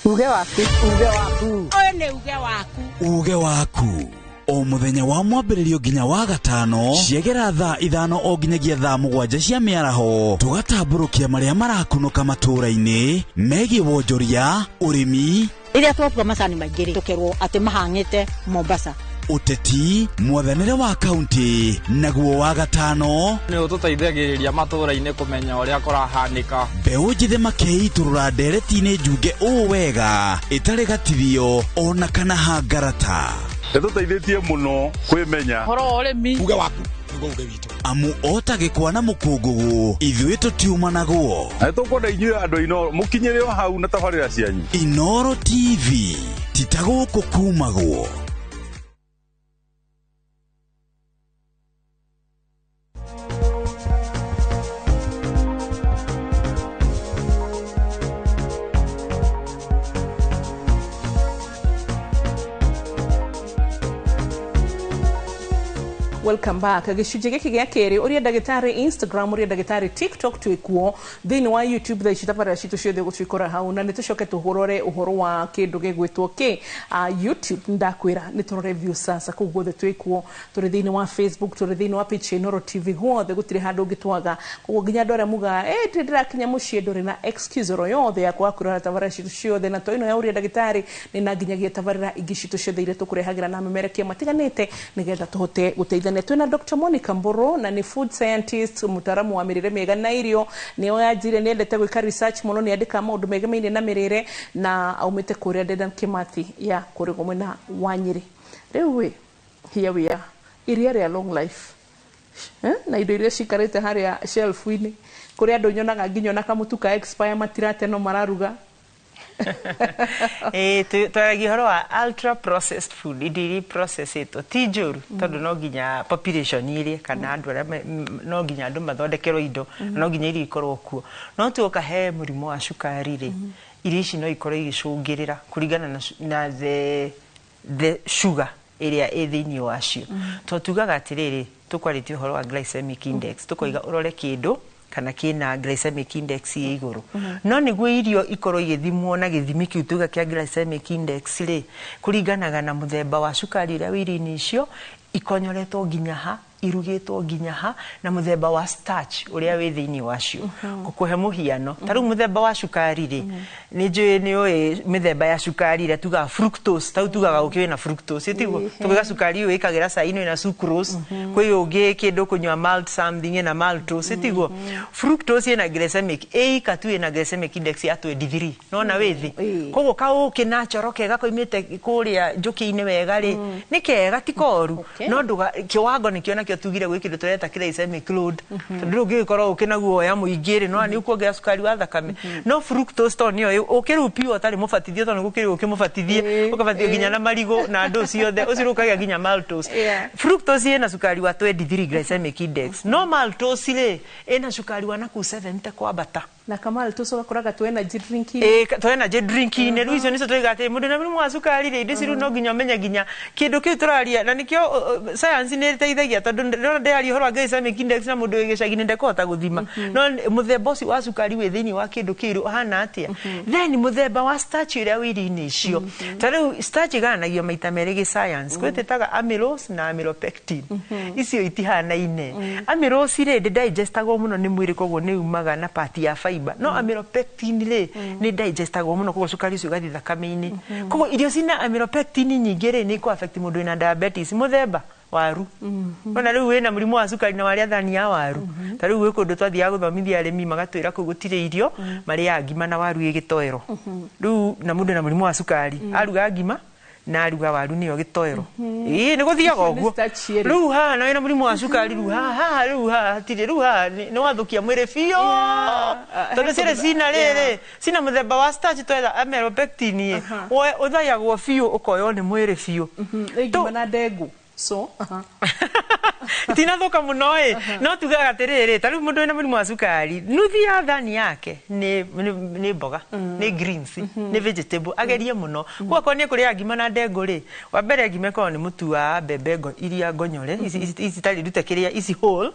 S4: Uge waku, uge waku.
S1: Ũyũ nĩ uge waku.
S9: Uge waku. O mũthenya wa mwambĩrĩrio nginya wa gatano ciegera thaa 5 o nginyagia thaa 7 cia mĩaraho tũgatambũrũkia marĩa marakunũka matũũra-inĩ megiĩ wonjoria, ũrĩmi,
S10: rĩrĩa twatua macani maingĩ rĩ tũkerwo atĩ mahang'ĩte Mombasa,
S9: ũteti, mwathanĩre wa kaunti, naguo wa gatano
S11: nĩ ũtũteithagĩrĩria matũũra-inĩ kũmenya ũrĩa kũrahanĩka.
S9: Mbeũ njĩthĩ makĩitũrũra ndereti-inĩ njunge ũũ wega ĩtarĩ gatithio ona kana hangarata.
S12: Ĩtũteithĩtie mũno kwĩmenya
S1: ũhoro wa ũrĩmi.
S13: Uge waku nĩguo uge witũ.
S9: Amu ota gĩkwa na mũkũngũgũ ithuĩ tũtiumanagwo.
S12: Na nĩtũkwenda inyuĩ andũ Inooro mũkinyĩre o hau na tabarĩra cianyu.
S9: Inooro TV ti ta gũkũ kumagwo.
S1: Welcome back. Gĩcunjĩ gĩkĩ gĩa kerĩ ũrĩa ndagĩtarĩ Instagram, ũrĩa ndagĩtarĩ TikTok twĩkuo thĩinĩ wa YouTube thaa ici tabarĩra citũ ciothe gũtwĩkora hau, na nĩ tũcoke tũhũrore ũhoro wa kĩndũ gĩgwĩtwo kĩ YouTube. Ndakwĩra nĩ tũrore view sasa kũu guothe twĩkuo, tũrĩ thĩinĩ wa Facebook, tũrĩ thĩinĩ wa page ya Inooro TV, guothe gũtirĩ handũ ũngĩtwaga. Koguo nginya andũ arĩa mugaga ndirĩ ndĩrakinya mũciĩ, ndũrĩ na excuse oro yothe ya kwaga kwĩrora tabarĩra citũ ciothe. Na to ĩno ya ũrĩa ndagĩtarĩ nĩ na nginyagia tabarĩra ingĩ citũ ciothe iria tũkũrehagĩra na memerekia matiganĩte nĩgetha tũhote gũteithania. Twina Dr. Monica Mburu na ni food scientist, mutaalamu wa mĩrĩre mĩega na irio. Nĩ oyanjire nĩ endete gwĩka research mũno, nĩ andĩkaga maũndũ megemainie na mĩrĩre na aumĩte kũrĩa Dedan Kimathi ya kũrĩa mwena wa Nyĩrĩ. Rĩu ĩ, here we are, iria rĩa long life na indo iria cikarĩte harĩa shelf-inĩ kũrĩa andũ nyonaga nginya ona kamũtu ka expire matirate no mararuga.
S2: Twaragia ũhoro wa ultra processed food, indo iria processĩtwo ti njũru tondũ no nginya population ĩrĩe kana andũ arĩa no nginya andũ mathondekerwo indo, no nginya irio ikorwo kuo. No tuoka he mũrimũ wa cukari rĩ, irio ici no ikorwo igĩcũngĩrĩra kũringana na the sugar ĩrĩa ĩ thĩinĩ wacio. Tondũ tugaga atĩrĩrĩ, tũkwarĩtie ũhoro wa glycemic index, tũkoiga ũrore kĩndũ kana kĩna glycemic index ĩ igũrũ. No nĩguo irio ikorwo igĩthimwo na gĩthimi kĩu tuga kĩa glycemic index rĩ, kũringanaga na mũthemba wa cukari ũrĩa wĩ irio-inĩ icio, ikonyoretwo nginya ha, irugĩtwo nginya ha, na mũthemba wa starch ũrĩa wĩ thĩinĩ wacio. Ngũkũhe mũhiano, ta rĩu mũthemba wa cukari rĩ, nĩ njũĩ nĩ ũĩ mĩthemba ya cukari ĩrĩa tugaga fructose, ta rĩu tugaga ũkĩ wĩna fructose, tiguo? Tugaga cukari ũyũ wĩkagĩra cai-inĩ wĩna sucrose, kwĩ ũngĩ kĩndũ kũnyua malt something ĩna maltose, tiguo? Fructose ĩna glycemic, ĩika tu ĩna glycemic index ya 23, nĩwona wĩ thĩ. Koguo kaũkĩ natural kega koimĩte kũrĩa njũkĩ-inĩ wega rĩ, nĩ kega ti koru, no kiwango nĩkĩo nakĩo Nĩkĩo tugire gwĩ kĩndũ tũreta glycemic load, tondũ rĩu ũngĩgĩkorwo ũkĩ naguo oya mũingĩ rĩ, no nĩ ũkuongerera cukari wa thakame. No fructose to nĩyo ũkĩ rĩu pure ũtarĩ mũbatithie, tondũ gũkĩrĩ ũkĩ mũbatithie, ũkabatithio nginya na marigũ na ndũ ciothe, ũcio rĩu ũkagĩa nginya maltose. Fructose ĩna cukari wa 23 glycemic index, no maltose rĩ, ĩna cukari wa nakũu 70 kwambata.
S1: Na kamaltose ũgakoraga tu energy drink.
S2: Ĩ, to energy drink inĩ. Rĩu icio nĩcio tũiga atĩ mũndũ na mũrimũ wa cukari rĩ, indo ici rĩu no nginya ũmenye nginya kĩndũ kĩu tũraria, na nĩkĩo science nĩ ĩteithagia, tondũ ndĩrona ndĩraria ũhoro wa glycemic index na mũndũ wĩ gĩcagi-inĩ ndekũhota gũthima. No mũthemba ũcio wa cukari wĩ thĩinĩ wa kĩndũ kĩu ũhana atĩa, then mũthemba wa starch ũrĩa wĩ irio-inĩ icio. Ta rĩu starch ĩgayanagio maita merĩ gĩ science, kwĩ twĩtaga amylose na amylopectin. Icio itihanaine. Amylose rĩ, ndĩ digestagwo mũno nĩ mwĩrĩ, koguo nĩ umaga na part ya fiber, no amylopectin rĩ, nĩ digestagwo mũno, koguo cukari ũcio ũgathiĩ thakame-inĩ. Koguo irio cina amylopectin nyingĩ rĩ, nĩ ikũ affect mũndũ wĩna diabetes. Mũthemba waru, ona rĩu wĩna mũrimũ wa cukari na warĩa thani ya waru, ta rĩu gwĩ kũndũ twathiaga gũthomithia arĩmi, magatwĩra kũu gũtirĩ irio, marĩaga ngima na waru ĩ gĩtoero. Rĩu na mũndũ na mũrimũ wa cukari aruga ngima na aruga waru nĩyo gĩtoero, ĩĩ, nĩ gũthiaga
S1: Icio nĩ
S2: ũguo.
S1: starch ĩrĩ.
S2: Rĩu haha na wĩna mũrimũ wa cukari, rĩu haha haha, rĩu haha hatirĩ, rĩu haha nĩ wathũkia mwĩrĩ biũ, tondũ cirĩ cina rĩrĩ, cina mũthemba wa starch twetha amylopectin ĩ, ũthayagwo biũ, ũkoywo nĩ mwĩrĩ biũ.
S1: Nĩ ngima na ndengũ, so aha.
S2: Itinathuka mũno ĩ, no tugaga atĩrĩrĩ, ta rĩu mũndũ wĩna mũrimũ wa cukari, nuthu ya thani yake nĩ mboga, nĩ greens, nĩ vegetable, agerie mũno. Kwa akorwo nĩ kũrĩa ngima na ndengũ rĩ, wa mbere ngima ĩkoragwo nĩ mũtu wa mbembe iria ngonyore, ici itarĩ ndute kĩrĩa, ici whole,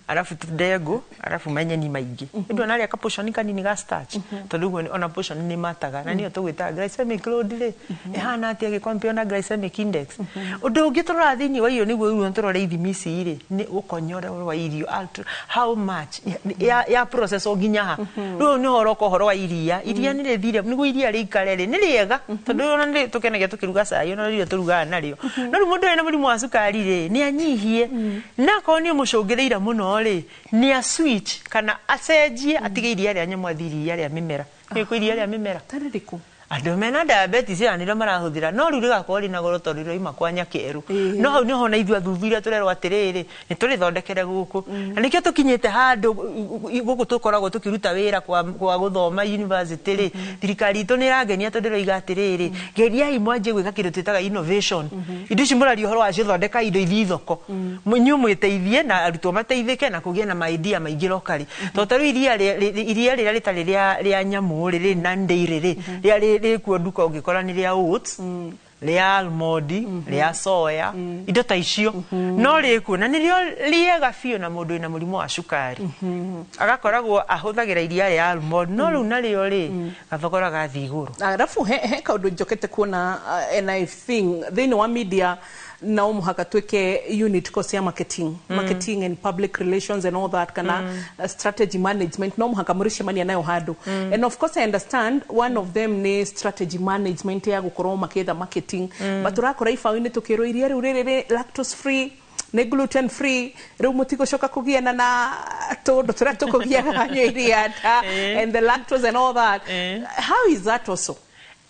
S2: arabu ndengũ, arabu manyeni maingĩ. Nĩ ndona arĩa kaportion kanini ga starch, tondũ ũguo ona portion nĩ mataga, na nĩyo tũgwĩtaga glycemic load rĩ, ĩhana atĩa gĩkompare na glycemic index. Ũndũ ũngĩ tũroraga thĩinĩ wa irio nĩguo rĩu tũrore ithimi ici rĩ, nĩ ũkonyore wa irio, how much ya process o nginya ha. Rĩu nĩ ũhoro ũka ũhoro wa iria. Iria nĩ rĩthire, nĩguo iria rĩikare rĩ, nĩ rĩega, tondũ ona nĩ tũkenagia tũkĩruga cai, ona rĩrĩa tũrugaga narĩo. No rĩu mũndũ wĩna mũrimũ wa cukari rĩ, nĩ anyihie, na akorwo nĩ ũmũcũngĩrĩire mũno rĩ, nĩ a switch kana acenjie, atige iria rĩa nyamũ, athiĩ iria rĩa mĩmera. Nĩ kwĩ iria rĩa mĩmera.
S1: Tarĩ rĩkũ?
S2: Andũ mena diabetes ĩyo nĩrĩo marahũthĩra, no rĩu rĩgakorwo rĩna goro tondũ rĩroima kwa nyakerũ. No hau nĩho ona ithuĩ athuthuria tũrerwo atĩrĩrĩ, nĩ tũrĩthondekere gũkũ, na nĩkĩo tũkinyĩte handũ gũkũ tũkoragwo tũkĩruta wĩra kwa gũthoma university rĩ. Thirikari itũ nĩ ĩrangenia tondũ ĩroiga atĩrĩrĩ, geriai mwanjie gwĩka kĩndũ twĩtaga innovation. Indo ici mũraria ũhoro wacio, thondeka indo ithiĩ thoko, inyuĩ mwĩteithie na arutwo mateithĩke na kũgĩe na maidia maingĩ locally, tondũ ta rĩu iria rĩrĩa rĩtarĩ rĩa nyamũ rĩ, rĩ na dairy rĩ, rĩrĩa rĩkuo nduka ũngĩkora nĩ rĩa oats, rĩa almond, rĩa soya, indo ta icio no rĩkuo, na nĩrĩo rĩega biũ. Na mũndũ wĩna mũrimũ wa cukari agakoragwo ahũthagĩra iria rĩa almond, no rĩu narĩo rĩ, gathogora gathiĩ igũrũ.
S1: Arabu he kaũndũ njokete kuona, and I think thĩinĩ wa media no mũhaka twĩke unit course ya marketing, marketing and public relations and all that, kana strategy management, no mũhaka mũrĩcemania nayo handũ. And of course I understand one of them nĩ strategy management ya gũkorwo makĩetha marketing, but ũrakora ibaũ-inĩ tũkĩrwo iria rĩu rĩrĩ rĩ lactose free, nĩ gluten free, rĩu mũtigũcoka kũgiana na tũndũ tũrĩa tũkũgiaga wanyua iria nda and the lactose and all that. How is that also?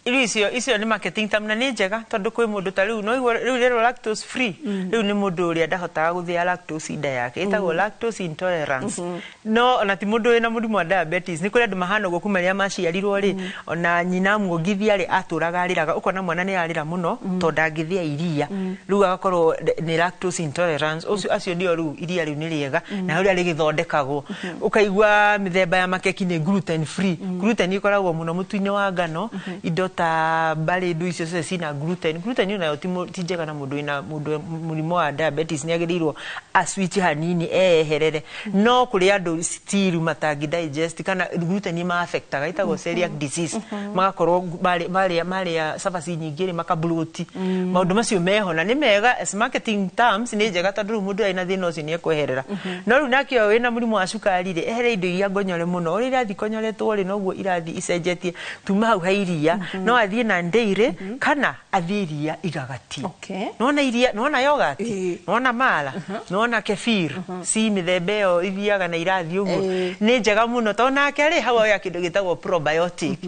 S2: Rĩu icio nĩ marketing term, na nĩ njega, tondũ kwĩ mũndũ ta rĩu no igua rĩu rĩrwo lactose free, rĩu nĩ mũndũ ũrĩa ndahotaga gũthĩa lactose nda yake, ĩtagwo lactose intolerance. No ona ti mũndũ wĩna mũrimũ wa diabetes, nĩ kũrĩ andũ mahana ũguo kuma rĩrĩa maciarirwo rĩ, ona nyina muongithia rĩ, atũraga arĩraga, ũkona mwana nĩ ararĩra mũno tondũ ndangĩthĩa iria, rĩu agakorwo nĩ lactose intolerance ũcio. Acio nĩo rĩu iria rĩu nĩ rĩega, na ũrĩa rĩgĩthondekagwo, ũkaigua mĩthemba ya makeki nĩ gluten free. Gluten ĩkoragwo mũno mũtu-inĩ wa ngano, indo ta barĩ, indo icio ciothe cina gluten. Gluten nayo ti njega, na mũndũ wĩna mũndũ mũrimũ wa diabetes nĩ agĩrĩirwo a switch hanini, eyeherere. No kũrĩ andũ still matangĩ digest kana gluten ĩma affectaga, ĩtagwo celiac disease, magakorwo marĩa cabaci nyingĩ rĩ, makabloti. Maũndũ macio meho, na nĩ mega as marketing terms, nĩ njega, tondũ rĩu mũndũ arĩ na thĩna ũcio nĩ ekweherera. No rĩu nake ũyũ wĩna mũrimũ wa cukari rĩ, ehere indo iria ngonyore mũno. Ũrĩa irathiĩ konyoretwo rĩ, noguo irathiĩ icenjetie. Tuma hau ha iria, no athiĩ na dairy kana Athiĩ iria igagatie. Nona iria, nona yogurt, nona mala, nona kefir, si mĩthemba ĩyo ithiaga na irathiĩ ũguo. Nĩ njega mũno tondũ nake rĩ hau oya kĩndũ gĩtagwo probiotic.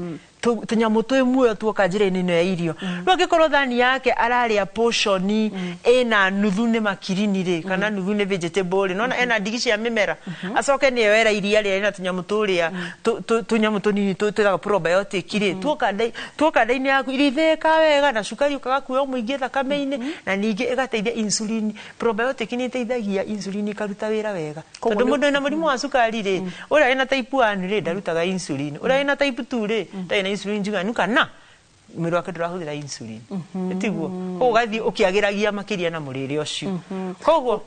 S2: Tũnyamũ twĩ muoyo tuoka njĩra-inĩ ĩno ya irio. Rĩu angĩkorwo thani yake ararĩa portion ĩna nuthu nĩ makirini rĩ, kana nuthu nĩ vegetable rĩ, nona ena ndigi cia mĩmera, acoke nĩyoera iria rĩrĩa rĩna tũnyamũ tũrĩa tũnyamũ tũnini twĩtagwo probiotic rĩ, tuoka nda-inĩ yaku irio ithĩĩka wega na cukari ũkaga kuoywo mũingĩ thakame-inĩ, na ningĩ ĩgateithia insulin. Probiotic nĩ ĩteithagia insulin ĩkaruta wĩra wega.
S1: Koguo
S2: Tondũ mũndũ wĩna mũrimũ wa cukari rĩ, ũrĩa wĩna type 1 rĩ, ndarutaga insulin, ũrĩa wĩna type 2 rĩ, ndarĩ na insulin njiganu kana mwĩrĩ wake ndũrahũthĩra insulin. Tiguo koguo ũgathiĩ ũkĩagĩragia makĩria na mũrĩre ũcio. Koguo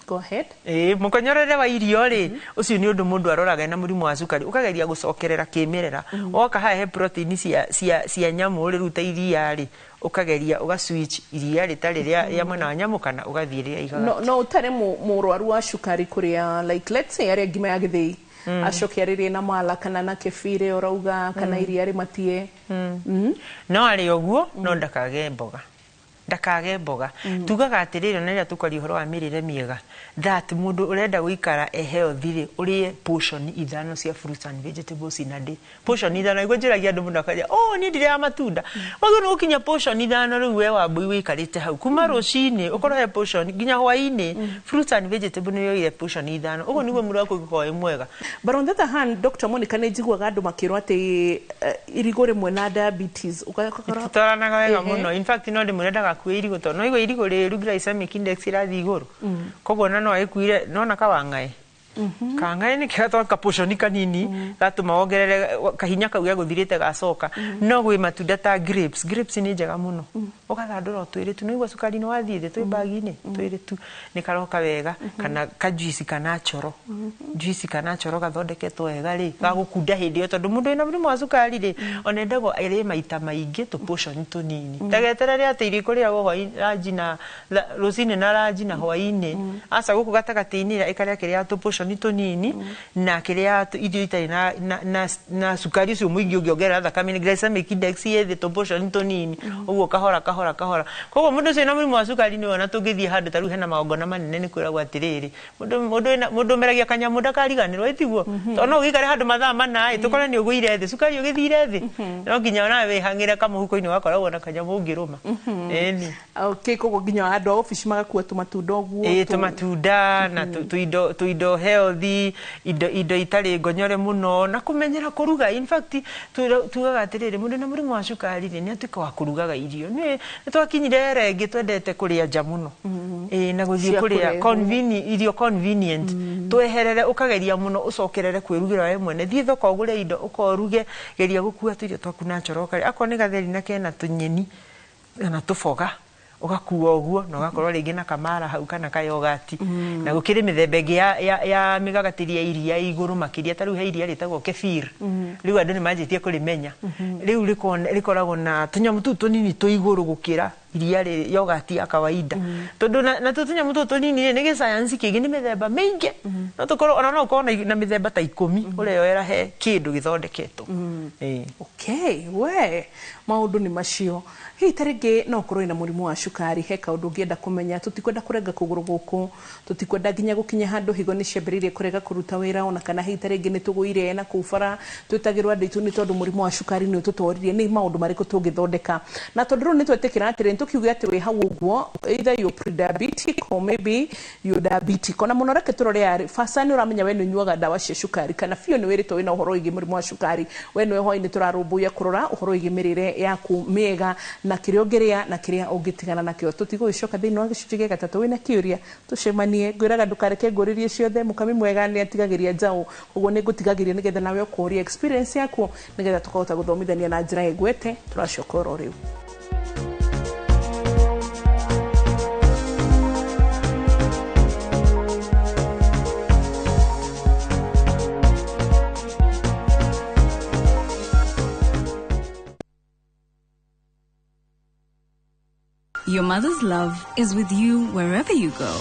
S1: Go ahead.
S2: Ĩĩ, mũkonyorere wa irio rĩ, ũcio nĩ ũndũ mũndũ aroraga ena mũrimũ wa cukari, ũkageria gũcokerera kĩmerera. Woka haha he protein cia nyamũ rĩ, rĩu ta iria rĩ, ũkageria ũga switch iria rĩtarĩ rĩa mwena wa nyamũ kana ũgathiĩ rĩa igagati.
S1: No ũtarĩ mũrwaru wa cukari kũrĩa, like let's say arĩa ngima ya gĩthĩi, acoke arĩrie na mala kana na kefire ũrauga kana iria rĩmatie.
S2: No arĩ ũguo, no ndakage mboga. Ndakage mboga. Tugaga atĩrĩrĩ, ona rĩrĩa tũkwaria ũhoro wa mĩrĩre mĩega, that mũndũ ũrenda gũikara e healthy rĩ, ũrĩe portion 5 cia fruits and vegetables in a day. Portion 5, nĩguo njũragia andũ mũno akaria, oh, niĩ ndirĩaga matunda. Wagĩrĩirwo nĩ gũkinya portion 5 rĩu we Wambui wĩikarĩte hau. Kuma rũcinĩ, ũkorwo he portion, nginya hwaĩ-inĩ, fruits and vegetable nĩ yoire portion 5. Ũguo nĩguo mwĩrĩ waku ũngĩkorwo wĩ mwega.
S1: But on the other hand, Dr. Monica, nĩ njiguaga andũ makĩrwo atĩ irigũ rĩmwe na diabetes.
S2: Ititwaranaga wega mũno. In fact, no ndĩmwĩre ndagakue irigũ tondũ no igua irigũ rĩru glycemic index ĩrathiĩ igũrũ. Koguo ona no agĩkuire, nona kawang'aĩ. Kang'aĩ nĩ kega tondũ kaportion kanini gatũma wongerere kahinya kau gegũthirĩte gacoka. No gwĩ matunda ta grapes. Grapes nĩ njega mũno. Ũgathandũra o twĩrĩ tu, nĩũigua cukari nĩ wathiĩ thĩ twĩ bagi-inĩ, twĩrĩ tu nĩ karoka wega, kana ka juice kana choro. Juice kana choro gathondeketwo wega rĩ, gagũkunda hĩndĩ ĩyo tondũ mũndũ wĩna mũrimũ wa cukari rĩ, ona endagwo arĩe maita maingĩ tũ portion tũnini. Ndageterere atĩ irio ikũrĩagwo hwaĩ, ranji na rũcinĩ na ranji na hwaĩ-inĩ. Aca gũkũ gatagatĩ-inĩ ĩkarĩa kĩrĩa tũ portion tũnini na kĩrĩa irio itarĩ na cukari ũcio mũingĩ ũngĩongerera thakame-inĩ, glycemic index ĩ thĩ, tũ portion tũnini. Ũguo kahora kahora kahora. Koguo mũndũ ũcio wĩna mũrimũ wa cukari nĩ wona tũngĩthiĩ handũ ta rĩu hena magongona manene nĩ kwĩragwo atĩrĩrĩ, mũndũ ũmeragia kanyamũ ndakariganĩrwo, ĩ tiguo? Tondũ no ũgĩikare handũ mathaa mana ĩ, tũkore nĩ ũgũire thĩ, cukari ũgĩthire thĩ. No nginya onawe wĩhang'ĩre kamũhuko-inĩ ũgakoragwo na kanyamũ ũngĩrũma. Ĩni.
S1: Okay, koguo nginya andũ a obici magakua tũmatunda ũguo.
S2: Ĩ, tũmatunda na tũindo healthy, indo itarĩ ngonyore mũno na kũmenyera kũruga. In fact, tugaga atĩrĩrĩ, mũndũ na mũrimũ wa cukari rĩ, nĩ atuĩka wa kũrugaga irio. Nĩ twakinyire era ĩngĩ twendete kũrĩa nja mũno. Ĩ, na gũthiĩ
S1: Cia
S2: kũrĩa
S1: kũrehwo.
S2: Irio convenient. Tweherere ũkageria mũno ũcokerere kwĩrugĩra we mwene. Thiĩ thoko ũgũre indo ũkoruge, geria gũkua tũirio twaku natural ũkarĩa. Akorwo nĩ gatheri na kena tũnyeni kana tũboga, ũgakua ũguo na ũgakorwo rĩngĩ na kamara hau kana kayogati. Na gũkĩrĩ mĩthemba ĩngĩ ya mĩgagatĩria ya iria igũrũ makĩria, ta rĩu he iria rĩtagwo kefir. Rĩu andũ nĩ manjĩtie kũrĩmenya. Rĩu rĩkoragwo na tũnyamũ tũu tũnini twĩ igũrũ gũkĩra iria rĩ yogati ya kawaida. Tondũ na tũu tũnyamũ tũu tũnini rĩ, nĩ gĩcayanci kĩngĩ, nĩ mĩthemba mĩingĩ. No tũkorwo ona no ũkorwo na mĩthemba ta 10 ũreyoera he kĩndũ gĩthondeketwo. Ĩĩ.
S1: Okay, we maũndũ nĩ macio. Hihi ta rĩngĩ no ũkorwo wĩna mũrimũ wa cukari, he kaũndũ ũngĩenda kũmenya. Tũtikwenda kũrenga kũgũrũ gũkũ, tũtikwenda nginya gũkinya handũ higo nĩ ciambĩrĩirie kũrega kũruta wĩra, ona kana hihi ta rĩngĩ nĩ tũgũire na kũu bara twĩtagĩrwo andũ aitũ nĩ tondũ mũrimũ wa cukari nĩ ũtũtoririe. Nĩ maũndũ marĩkũ tũngĩthondeka? Na tondũ rĩu nĩ twetĩkĩra atĩrĩ, nĩ tũkiuge atĩ wĩ hau ũguo, either you're pre-diabetic or maybe you're diabetic. Ona mũno reke tũrore arĩ basa, nĩ ũramenya we nĩ ũnyuaga ndawa cia cukari kana biũ nĩ wĩrĩtwo wĩna ũhoro wĩgiĩ mũrimũ wa cukari. We nĩwe hwaĩ-inĩ tũrarũmbũiya kũrora ũhoro wĩgiĩ mĩrĩre yaku mĩega na kĩrĩa ũngĩrĩa na kĩrĩa ũngĩtigana nakĩo. Tũtigũgĩcoka thĩinĩ wa gĩcunjĩ gĩa gatatũ wĩna kĩũria tũcemanie. Ngwĩraga ndũkareke ngũrĩrie ciothe, mũkami mwega nĩ atigagĩria njaũ, ũguo nĩ ngũtigagĩria nĩgetha nawe ũkũria experience yaku nĩgetha tũkahota gũthomithania na njĩra ĩgwete. Tũracoka oro rĩu.
S6: Your mother's love is with you wherever you go.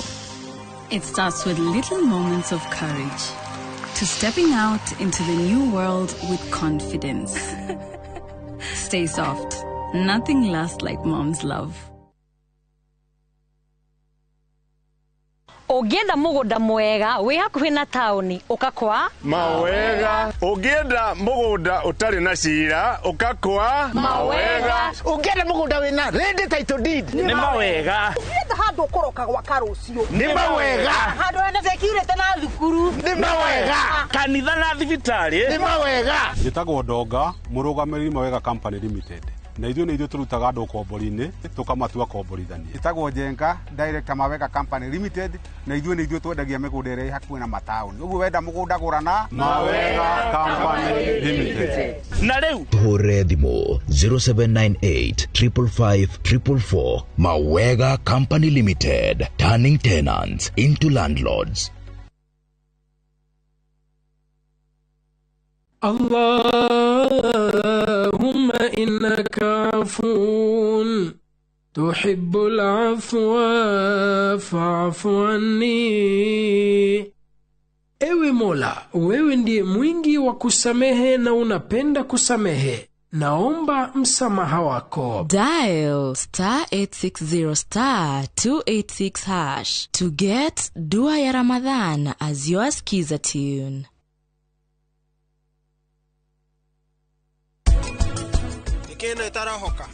S6: It starts with little moments of courage to stepping out into the new world with confidence. Stay soft. Nothing lasts like mom's love.
S10: Ũngĩenda mũgũnda mwega wĩ hakuhĩ na taũni, ũka kwa
S13: Mawega. Ũngĩenda mũgũnda ũtarĩ na cira, ũkakwa
S10: Mawega.
S14: Ũngĩenda mũgũnda wĩna ready title deed,
S13: Nĩ mawega.
S4: Ũngĩenda handũ ũkũroka gwaka rũciũ,
S13: Nĩ mawega.
S4: Handũ hena security na thukuru,
S13: Nĩ mawega. Kanitha na thibitarĩ. Nĩ mawega.
S15: Njĩtagwo Ndonga, mũrũgamĩrĩri Mawega Company Limited, na ithuĩ nĩ ithuĩ tũrutaga andũ ũkombori-inĩ tũkamatua komborithania.
S16: Njĩtagwo Njenga, director Mawega Company Limited, na ithuĩ nĩ ithuĩ twendagia mĩgũnda ĩrĩa ĩ hakuhĩ na mataũni. Ũguo wenda mũgũnda, gũrana
S15: Mawega Company Limited.
S13: Na rĩu
S17: Tũhũrĩre thimũ 0798 555 444. Mawega Company Limited, turning tenants into landlords.
S18: اللهم إنك عفو تحب العفو فاعف عني. Ewe Mola, wewe ndiye mwingi wa kusamehe na unapenda kusamehe. Naomba msamaha wako.
S19: Dial *860*286# to get Dua ya Ramadhan as your skiza tune.
S20: Nĩkĩ ĩno ĩtarahoka?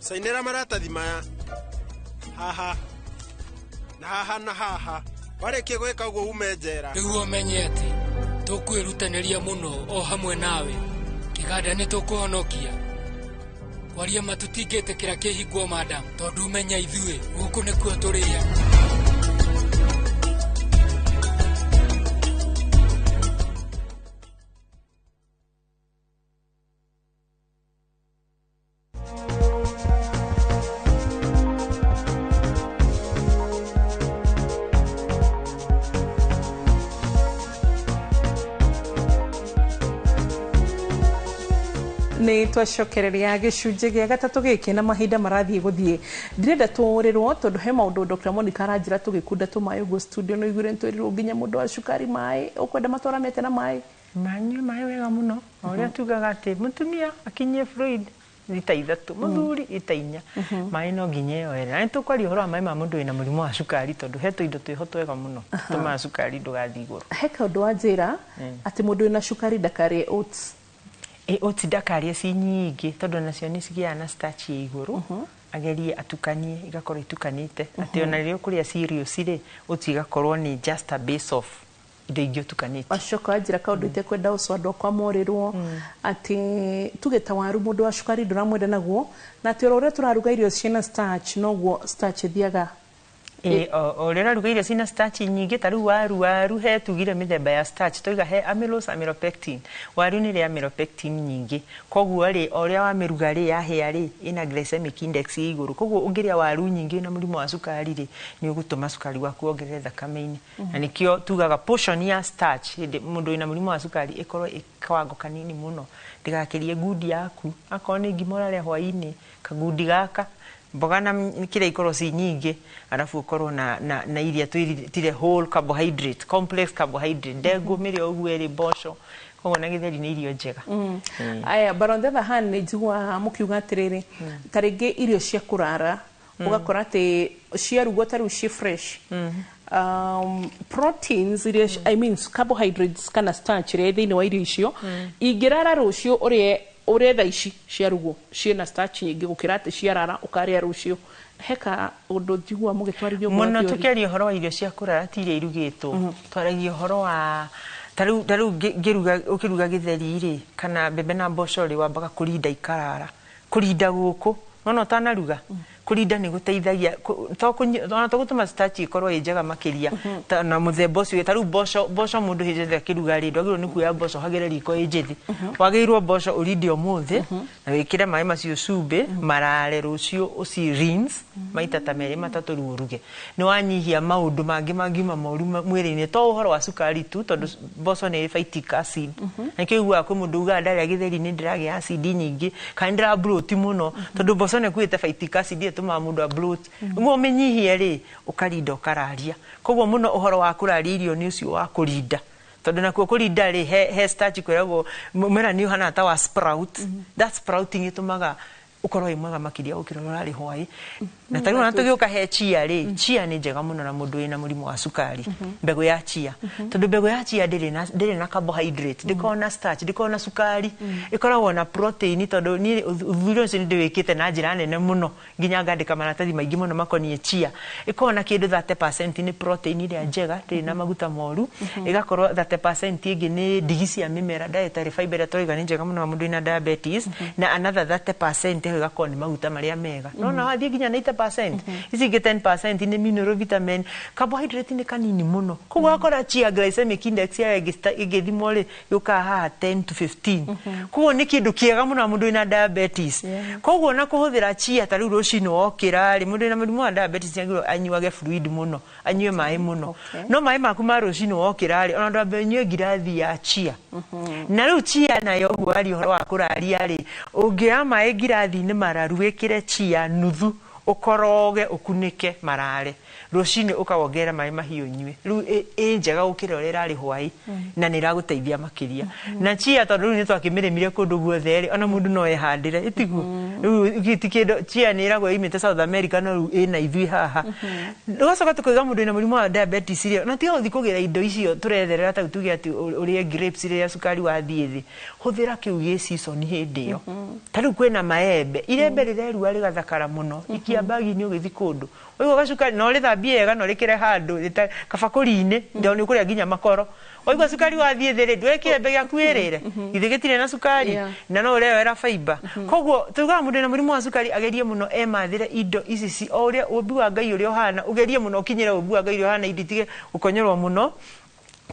S20: Cainĩra maratathi maya haha na haha na haha. Warĩkia gwĩka ũguo ume njera.
S21: Nĩguo ũmenye atĩ tũkwĩrutanĩria mũno o hamwe nawe, kĩganda nĩ tũkũhonokia. Kwaria ma tũtingĩtĩkĩra kĩhingwo, madam, tondũ umenya ithuĩ gũkũ nĩkuo tũrĩaga.
S1: Nä twacokereria gĩcunjĩ gĩa gatatũ gĩkĩ na mahinda marathiĩ gũthiĩ, ndirenda tũrĩrwo tondũ he maũndũ Dr. Monica aranjĩra tũgĩkunda tũmaĩ ũguo studio. No iguire nĩtwĩrirwo nginya mũndũ wa cukari maĩ ũkwenda matwaranĩte na maĩ.
S2: Manyue maĩ wega mũno, o ũrĩa tugaga atĩ mũtumia akinyie fluid lita 3, mũthuri lita 4. Maĩ no nginya yoere. Na nĩ tũkwaria ũhoro wa maĩ ma mũndũ wĩna mũrimũ wa cukari, tondũ he tũindo twĩho twega mũno tũmaga cukari ndũgathiĩ igũrũ.
S1: He kaũndũ wanjĩra atĩ mũndũ wĩna cukari ndakarĩe oats.
S2: Ĩ, oats ndakarĩe ci nyingĩ, tondũ nacio nĩ cigĩaga na starch ĩ igũrũ. Agerie atukanie, igakorwo itukanĩte, atĩ ona rĩrĩa ũkũrĩa cereals rĩ, oats igakorwo nĩ just a base of indo ingĩ ũtukanĩtie.
S1: Wacoka wanjĩra kaũndũ itekwenda ũco andũ akwa morĩrwo, atĩ tuge ta waru, mũndũ wa cukari ndũramwenda naguo, na atĩ oro ũrĩa tũraruga irio ciĩna starch noguo starch ĩthiaga.
S2: Ĩ, o ũrĩa ũraruga irio ciĩna starch nyingĩ, ta rĩu waru he tugire mĩthemba ya starch, twaiga he amylose, amylopectin. Waru nĩ ĩrĩ amylopectin nyingĩ, koguo rĩ, o ũrĩa wamĩruga rĩ, yahĩa rĩ, ĩna glycemic index ĩ igũrũ. Koguo ũngĩrĩa waru nyingĩ na mũrimũ wa cukari rĩ, nĩ ũgũtũma cukari waku wongerere thakame-inĩ. Na nĩkĩo tugaga portion ya starch hĩndĩ mũndũ wĩna mũrimũ wa cukari ĩkorwo ĩ kawango kanini mũno, ndĩgakĩrie ngundi yaku. Akorwo nĩ ngima ũrarĩa hwaĩ-inĩ, kagundi gaka mboga na kĩrĩa ikorwo ci nyingĩ, arabu ũkorwo na iria twĩtire whole carbohydrate, complex carbohydrate, ndengũ mĩrĩa ũguo ĩrĩ, mboco. Koguo na gĩtheri nĩ irio njega.
S1: Aya, but on the other hand, nĩ njiguaga mũkiuga atĩrĩrĩ, ta rĩngĩ irio cia kũrara, ũgakora atĩ ciarugwo ta rĩu ci fresh, proteins iria, I mean carbohydrates kana starch ĩrĩa ĩ thĩinĩ wa irio icio, ingĩrara rũciũ ũrĩe ũrĩe thaa ici ciarugwo, ciĩna starch nyingĩ gũkĩra atĩ ciarara ũkarĩa rũciũ. Heka ũndũ njiguaga mũgĩtwarithia ũguo
S2: Mũno
S1: theory.
S2: Tũkĩaria ũhoro wa irio cia kũrara, ti iria irugĩtwo, twaragia ũhoro wa ta rĩu ngĩruga, ũkĩruga gĩtheri rĩ, kana mbembe na mboco rĩ, wambaga kũrinda ikarara. Kũrinda gũkũ nona ũtanaruga, kũrinda nĩ gũteithagia ona to gũtũma starch ĩkorwo ĩ njega makĩria. Na mũthemba ũcio, ta rĩu mboco mũndũ hĩndĩ ĩrĩa akĩruga rĩ, ndwagĩrĩirwo nĩ kuoya mboco hagĩre riko ĩ njĩthĩ. Wagĩrĩirwo mboco ũrinde ũmũthĩ na wĩkĩre maĩ macio cumbĩ marare, rũciũ ũci rinse maita ta merĩ matatũ, rĩu ũruge. Nĩ wanyihia maũndũ mangĩ mangiuma moru mwĩrĩ-inĩ, to ũhoro wa cukari tu, tondũ mboco nĩ ĩrĩ phytic acid. Na nĩkĩo ũiguaga kwĩ mũndũ ugaga ndarĩa gĩtheri nĩ ndĩragĩa acid nyingĩ kana nĩ ndĩra bloat mũno, tondũ mboco nĩ ĩkuĩte phytic acid ĩtũmaga mũndũ a bloat. Nĩguo ũmĩnyihie rĩ, ũkarinda ũkararia. Koguo mũno ũhoro wa kũraria irio nĩ ũcio wa kũrinda, Tondũ nakuo kũrinda rĩ, he starch kwĩragwo mũmera nĩ ũhana ta wa sprout. That sprouting ĩtũmaga ũkorwo wĩ mwega makĩria gũkĩra ũrĩa ũrarĩ hwaĩ. Na ta rĩu ona tũgĩũka he chia rĩ, chia nĩ njega mũno na mũndũ wĩna mũrimũ wa cukari, mbegũ ya chia, tondũ mbegũ ya chia ndĩrĩ na carbohydrate, ndĩkoragwo na starch, ndĩkoragwo na cukari, ĩkoragwo na protein. Tondũ niĩ ũthuthuria ũcio nĩ ndĩwĩkĩte na njĩra nene mũno nginya ngandĩka maratathi maingĩ mũno makoniĩ chia. Ĩkoragwo na kĩndũ 30% nĩ protein ĩrĩa njega, ndĩrĩ na maguta moru, ĩgakorwo 30% ĩngĩ nĩ ndigi cia mĩmera, dietary fiber ĩrĩa tũrauga nĩ njega mũno na mũndũ wĩna diabetes, na another 30% ĩyo ĩgakorwo nĩ maguta marĩa mega. Nona wathiĩ nginya 90%, ici ingĩ 10% nĩ mineral, vitamin, carbohydrate nĩ kanini mũno. Koguo wakora chia glycemic index yayo ĩngĩthimwo rĩ, yũkaga haha 10 to 15. Koguo nĩ kĩndũ kĩega mũno na mũndũ wĩna diabetes. Koguo na kũhũthĩra chia ta rĩu rũcinĩ wokĩra rĩ, mũndũ wĩna mũrimũ wa diabetes nĩagĩrĩirwo anyuage fluid mũno, anyue maĩ mũno. No maĩ maku ma rũcinĩ wokĩra rĩ, ona ndwambe ũnyue ngirathi ya chia. Na rĩu chia nayo ũguo aria ũhoro wa kũraria rĩ, ũngĩoya maĩ ngirathi-inĩ mararu, wĩkĩre chia nuthu, ũkoroge, ũkunĩke marare, rũcinĩ ũkawongerera maĩ mahiũ ũnyue. Rĩu ĩ njega gũkĩra ũrĩa ĩrarĩ hwaĩ, na nĩ ĩragũteithia makĩria. Na chia tondũ rĩu nĩ twakĩmĩrĩmire kũndũ guothe rĩ, ona mũndũ no ehandĩre, ĩtiguo? Rĩu ti kĩndũ, chia nĩ ĩragwo imĩte South America, no rĩu ĩna ithuĩ haha. Ũgacoka tũkoiga mũndũ wĩna mũrimũ wa diabetes rĩ, ona tiga gũthiĩ kũgĩra indo icio tũretherera, ta tuge atĩ ũrĩe grapes rĩrĩa cukari wathiĩ thĩ, hũthĩra kĩu gĩ season hĩndĩ ĩyo. Ta rĩu kwĩna maembe, irembe rĩrerua rĩgathakara mũno, ikia bagi-inĩ ũgĩthiĩ kũndũ, waigua gacukari, no rĩthambie wega na ũrĩkĩre handũ kabakũri-inĩ, tondũ nĩ ũkũrĩa nginya makoro. Waigua cukari wathiĩ thĩ rĩ, ndũe kĩembe gĩaku wĩrĩre, githĩ gĩtirĩ na cukari? Na no ũreoera fiber. Koguo tugaga mũndũ wĩna mũrimũ wa cukari agerie mũno emathĩre indo ici o ũrĩa ũmbi wa Ngai ũrĩa ũhana, ũgerie mũno ũkinyĩre ũmbi wa Ngai ũrĩa ũhana, indo itige gũkonyorwo mũno.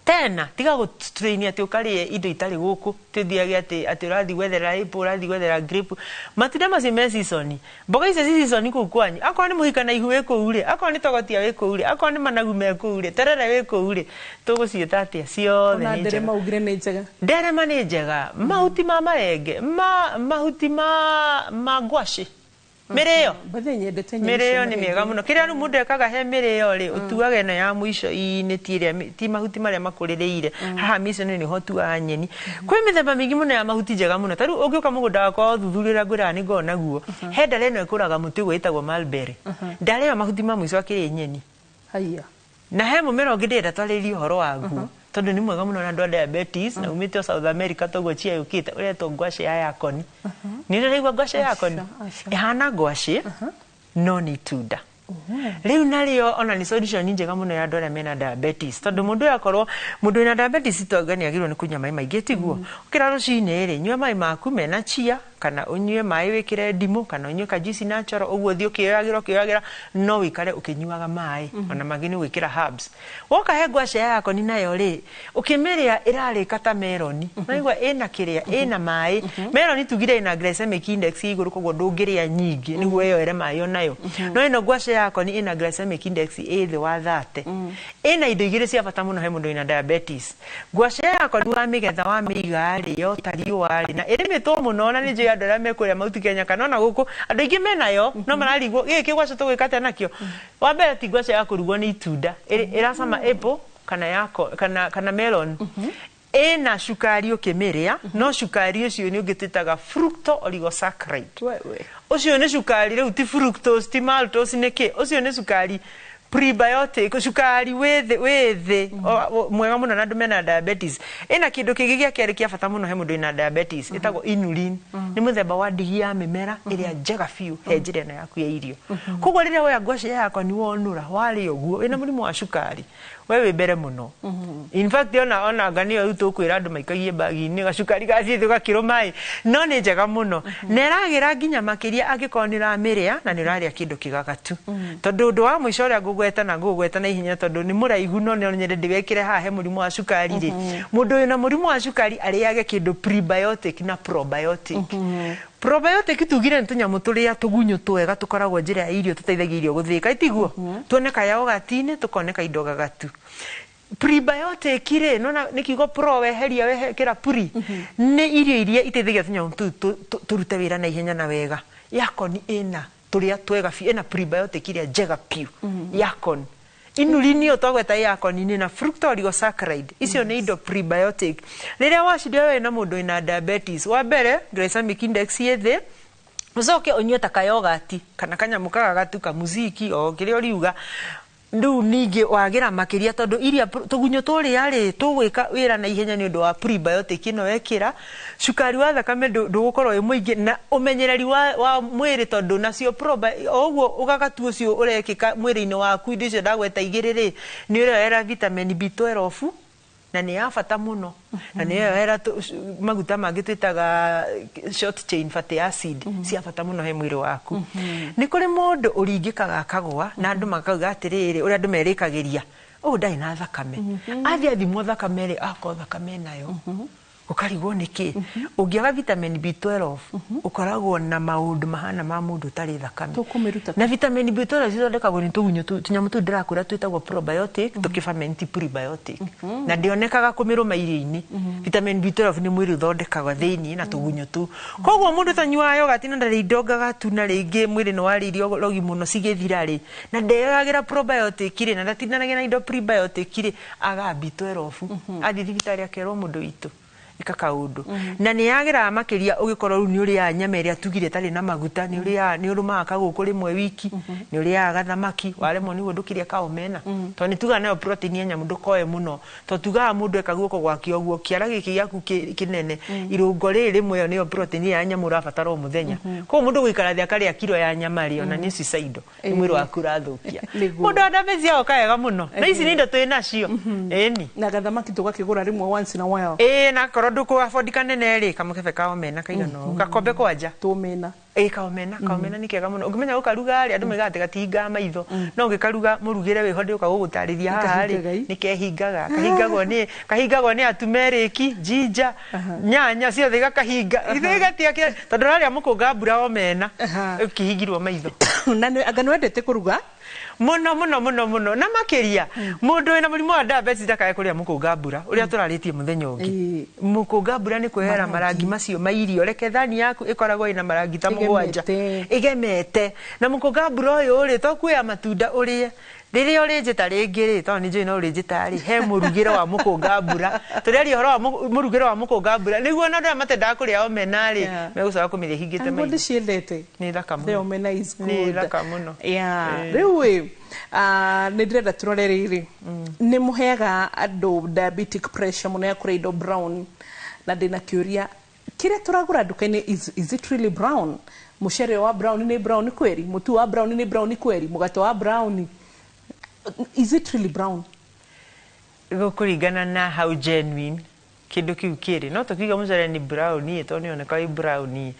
S2: Tena tiga gũtrain atĩ ũkarĩe indo itarĩ gũkũ, tũthiage atĩ ũrathiĩ gwethera apple, ũrathiĩ gwethera grape. Matunda macio me season, mboga icio ci season kũu kwanyu. Akorwo nĩ mũhika na ihu wĩ kũu rĩ, akorwo nĩ togotia wĩ kũu rĩ, akorwo nĩ managu me kũu rĩ, terere wĩ kũu rĩ, tũgũciĩta atĩa? Ciothe
S1: Ona
S2: nĩ njega.
S1: nderema ugire nĩ njega.
S2: Nderema nĩ njega, mahuti ma marenge, mahuti ma ngwacĩ, mĩrĩo.
S1: Mbathe nyendete nyeni
S2: Mĩrĩo
S1: cia
S2: nĩ
S1: marenge.
S2: mĩega mũno. Kĩrĩa rĩu mũndũ ekaga he mĩrĩo rĩ, ũtuaga ĩno ya mũico-inĩ, ti ĩrĩa ti mahuti marĩa makũrĩrĩire haha mĩico-inĩ, nĩho ũtuaga nyeni. Kwĩ mĩthemba mĩingĩ mũno ya mahuti njega mũno. Ta rĩu ũngĩũka mũgũnda wakwa ũthuthurie ũrĩa ngwĩraga nĩ ngoragwo naguo, he ndare ĩno ĩkũraga mũtĩ ũguo ĩtagwo mulberry. Ndare ĩyo mahuti ma mũico akĩrĩ nyeni.
S1: Haiya.
S2: Na he mũmera ũngĩ ndĩrenda twarĩrie ũhoro waguo, tondũ nĩ mwega mũno na andũ a diabetes, na umĩte o South America, toguo chia yũkĩte, ũretwo ngwacĩ ya yakoni. Nĩ ũraigua ngwacĩ ya yakoni? Ĩhana ngwacĩ no nĩ itunda. Rĩu narĩo ona nĩ solution njega mũno ya andũ arĩa mena diabetes, tondũ mũndũ ũyũ akorwo mũndũ wĩna diabetes twauga nĩ agĩrĩirwo nĩ kũnyua maĩ maingĩ, tiguo? Ũkĩra rũcinĩ rĩ, nyua maĩ maku mena chia, kana ũnyue maĩ wĩkĩre ndimũ, kana ũnyue kajuice natural, ũguo ũthiĩ ũkĩoyagĩra ũkĩoyagĩra, no wĩikare ũkĩnyuaga maĩ. Ona mangĩ nĩ gwĩkĩra herbs. Woka he ngwacĩ ya yakoni nayo rĩ, ũkĩmĩrĩa ĩrarĩka ta meroni. Naigua ĩna kĩrĩa ĩna maĩ. Meroni tugire ĩna glycemic index ĩ igũrũ, koguo ndũngĩrĩa nyingĩ nĩguo ĩyoere maĩ onayo. No ĩno ngwacĩ yakoni ĩna glycemic index ĩ thĩ wa 30. Ĩna indo igĩrĩ cia bata mũno he mũndũ wĩna diabetes. Ngwacĩ yakoni wamĩgetha, wamĩiga rĩ, yota riũa rĩ, na ĩrĩmĩtwo mũno, na nĩ njũĩ andũ arĩa me kũrĩa Mount Kenya kana ona gũkũ andũ aingĩ menayo, no mararigwo gĩkĩ kĩgwacĩ tũgwĩka atĩa nakĩo. Wa mbere, ti ngwacĩ ya kũrugwo, nĩ itunda. Ĩracama apple kana yako kana melon. Ĩna cukari ũkĩmĩrĩa, no cukari ũcio nĩ ũngĩ twĩtaga fructo oligosaccharide. Ũcio nĩ cukari rĩu, ti fructose, ti maltose, nĩ kĩ? Ũcio nĩ cukari prebiotic, cukari wĩ thĩ mwega mũno na andũ mena diabetes. Ĩna kĩndũ kĩngĩ gĩa kerĩ kĩa bata mũno he mũndũ wĩna diabetes, ĩtagwo inulin. Nĩ mũthemba wa ndigi ya mĩmera ĩrĩa njega biũ he njĩra ĩno yaku ya irio. Koguo rĩrĩa woya ngwacĩ yakwa nĩ wonũra warĩa ũguo, wĩna mũrimũ wa cukari, we wĩ mbere mũno. In fact, ona anga nĩyo rĩu tũkwĩra andũ maikagie bagi-inĩ gacukari gathiĩ thĩ gakĩrũ maĩ, no nĩ njega mũno na ĩragĩra nginya makĩria angĩkorwo nĩ ũramĩrĩa na nĩ ũrarĩa kĩndũ kĩgagatu. Tondũ ũndũ wa mũico ũrĩa ngũgweta na ngũgweta na ihenya tondũ nĩ mũraihu, no no nyende ndĩwekĩre haha he mũrimũ wa cukari rĩ, mũndũ wĩna mũrimũ wa cukari arĩage kĩndũ prebiotic na probiotic. Probiotic tugire nĩ tũnyamũ tũrĩa tũgunyũ twega tũkoragwo njĩra ya irio, tũteithagia irio gũthĩka, itiguo? Tuoneka yogurt-inĩ, tũkoneka indo gagatu. Prebiotic rĩ, nona nĩ kiugo pro, weheria wehekĩra pre, nĩ irio iria iteithagia tũnyamũ tũu tũrute wĩra na ihenya na wega. Yakoni ĩna tũrĩa twega biũ, ĩna prebiotic iria njega biũ. Yakon Inulin ĩyo twagweta yacon-inĩ na fructooligosaccharide icio nĩ indo prebiotic. Rĩrĩa wacirĩa we na mũndũ wĩna diabetes, wa mbere glycemic index ĩ thĩ, ucoke ũnyue ta kayogati kana kanyamũ kagagatu kamuziki o kĩrĩa ũriuga. Rĩu ningĩ wagĩra makĩria tondũ iria tũgunyũ tũrĩa rĩ tũgwĩka wĩra na ihenya nĩ ũndũ wa prebiotic ĩno wekĩra. Cukari wa thakame ndũgũkorwo wĩ mũingĩ na ũmenyereri wa mwĩrĩ tondũ nacio o ũguo ũgagatu ũcio ũrekĩka mwĩrĩ-inĩ waku, indo icio ndagweta igĩrĩ rĩ nĩ ũroera vitamin B12 na nĩ ya bata mũno, na nĩ yoera maguta mangĩ twĩtaga short chain fatty acid cia bata mũno he mwĩrĩ waku. Nĩ kũrĩ mũndũ ũringĩkaga akagwa na andũ makauga atĩrĩrĩ, ũrĩa andũ merĩkagĩria ũũ ndarĩ na thakame, athiĩ athimwo thakame rĩ akorwo thakame nayo ũkarigwo nĩkĩ. Ũngĩaga vitamin B12 ũkoragwo na maũndũ mahana ma mũndũ ũtarĩ thakame. Na vitamin B12 cithondekagwo nĩ tũgunyũ tũnyamũ tũu ndĩrakwĩra twĩtagwo probiotic, tũkĩferment prebiotic, na ndĩonekaga kũmĩrũma irio-inĩ. Vitamin B12 nĩ mwĩrĩ ũthondekaga thĩiniĩ na tũgunyũ tũu. Koguo mũndũ ũtanyuaga yogati na ndarĩ indo ngagatu na rĩngĩ mwĩrĩ nĩ warĩa irio rogi mũno cigĩthira rĩ, na ndeyoyagĩra probiotic rĩ, na ndatindanagia na indo prebiotic rĩ, agaga B12. Athiĩ thibitarĩ akerwo mũndũ witũ ĩka kaũndũ. Na nĩ yagĩraga makĩria ũgĩkorwo rĩu nĩ ũrĩaga nyama ĩrĩa tugire ĩtarĩ na maguta, nĩ ũrĩaga, nĩ ũrũmaga kagũkũ rĩmwe wiki, nĩ ũrĩaga gathamaki, waremwo nĩguo ndũkĩrĩa kaomena. Tondũ nĩ tugaga nayo protein ya nyamũ ndũkoe mũno, tondũ tugaga mũndũ eka guoko gwake ũguo, kĩara gĩkĩ gĩaku kĩnene, irũngo rĩrĩ rĩmwe ĩyo nĩyo protein ya nyamũ ũrabatara o mũthenya. Koguo mũndũ gũikara thĩ akarĩa kiro ya nyama rĩ, ona nĩ suicidal, nĩ mwĩrĩ waku ũrathũkia. Mũndũ wa diabetes agoka wega mũno. Na ici nĩ indo twĩ nacio. Ĩni.
S1: Na gathamaki tũgakĩgũra rĩmwe once in a while.
S2: Ĩĩ, na korwo ndũkũ afford kanene rĩ, kamũkebe ka omena kaigana ũũ, gakombe kwanja.
S1: Tũmena.
S2: Ĩĩ, kaomena, kaomena nĩ kega mũno. Ũngĩmenya gũkaruga rĩ, andũ moigaga atĩ gatihingaga maitho. No ũngĩkaruga mũrugĩre wĩho ndĩũka gũgũtarĩria haha rĩ, nĩ kehingaga. Kahingagwo nĩ turmeric, ginger, nyanya ciothe igakahinga. Ithuĩ gatiakĩra, tondũ ũrarĩa mũkũnga mbura omena, ũkĩhingirwo maitho.
S1: Na anga nĩ wendete kũruga?
S2: Mũno mũno mũno mũno. Na makĩria mũndũ wĩna mũrimũ wa diabetes ndakae kũrĩa mũkũnga mbura ũrĩa tũrarĩtie mũthenya ũngĩ. Mũkũnga mbura nĩ kwehera marangi macio ma irio. Reke thani yaku ĩkoragwo ĩna marangi ta mũgwanja, ĩgemete. Na mũkũnga mbura ũyũ rĩ, to kuoya matunda ũrĩe. Rĩrĩa ũrĩnjĩta rĩngĩ rĩ, tondũ nĩ njũĩ no ũrĩnjĩta rĩ, he mũrugĩre wa mũkũnga mbura. Tũrĩaria ũhoro wa mũrugĩre wa mũkũnga mbura nĩguo na andũ arĩa matendaga kũrĩa omena rĩ, megũcoka kũmĩrĩa hingĩte maitho.
S1: Ndĩciendete.
S2: Nĩ thaka mũno.
S1: The omena is good.
S2: Nĩ thaka mũno.
S1: Rĩu ĩ, nĩ ndĩrenda tũrore rĩrĩ, nĩ mũheaga andũ diabetic pressure mũno ya kũrĩa indo brown, na ndĩna kĩũria, kĩrĩa tũragũra nduka-inĩ is it really brown? Mũcere wa brown nĩ brown kweri? Mũtu wa brown nĩ brown kweri? Mũgate wa brown, is it really brown?
S2: Gũkũringana na how genuine kĩndũ kĩu kĩrĩ. No tũkiuga mũcere nĩ brown tondũ nĩ oneka wĩ brown,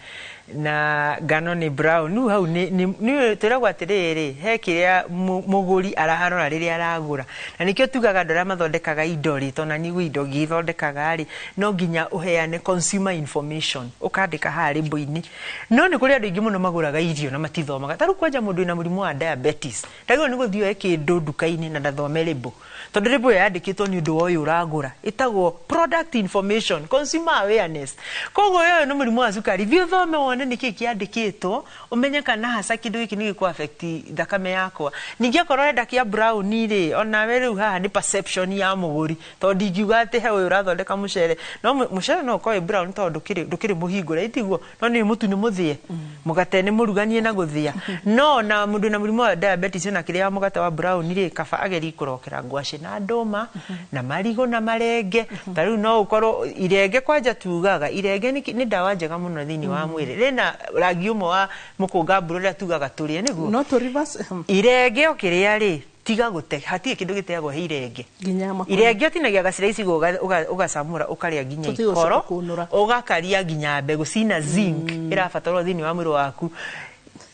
S2: na ngano nĩ brown. Rĩu hau nĩ twĩragwo atĩrĩrĩ, he kĩrĩa mũgũri araharora rĩrĩa aragũra. Na nĩkĩo tugaga andũ arĩa mathondekaga indo rĩ, tondũ na nĩguo indo ngĩthondekaga rĩ, no nginya ũheane consumer information, ũkandĩka haha label-inĩ. No nĩ kũrĩ andũ aingĩ mũno magũraga irio na matithomaga. Ta rĩu kwanja mũndũ wĩna mũrimũ wa diabetes, ndagĩrĩirwo nĩ gũthiĩ oe kĩndũ nduka-inĩ na ndathome label, tondũ label ĩyo yandĩkĩtwo nĩ ũndũ wa ũyũ ũragũra. Ĩtagwo product information, consumer awareness. Koguo ũyũ nĩ mũrimũ wa cukari, thiĩ ũthome wone nĩkĩ kĩandĩkĩtwo, ũmenye kana haca kĩndũ gĩkĩ nĩ gĩkũ affect thakame yakwa. Ningĩ okorwo ũrenda kĩa brown rĩ, onawe rĩu haha nĩ perception ya mũgũri, tondũ ndingiuga atĩ he ũyũ ũrathondeka mũcere. No mũcere no ũkorwo wĩ brown tondũ ndũkĩrĩ mũhingũre, itiguo, no nĩ mũtu nĩ mũthĩe, mũgate nĩ mũruganie na gũthĩa. No na mũndũ na mũrimũ wa diabetes ona kĩrĩa mũgate wa brown rĩ, kaba agerie kũrokera ngwacĩ na ndũma na marigũ na marenge. Ta rĩu no ũkorwo irenge, kwanja tugaga irenge nĩ ndawa njega mũno thĩinĩ wa mwĩrĩ. Rĩna rangi ũmwe wa mũkũnga mbura ũrĩa tugaga tũrĩe nĩguo.
S1: No tũ reverse.
S2: Irenge ũkĩrĩa rĩ, tiga gũte, hatirĩ kĩndũ gĩteagwo he irenge. Irenge ũtinagia gaciraici ũgacamũra ũkarĩa nginya ikoro, ũgakaria nginya mbegũ cina zinc ĩrabatarwo thĩinĩ wa mwĩrĩ waku.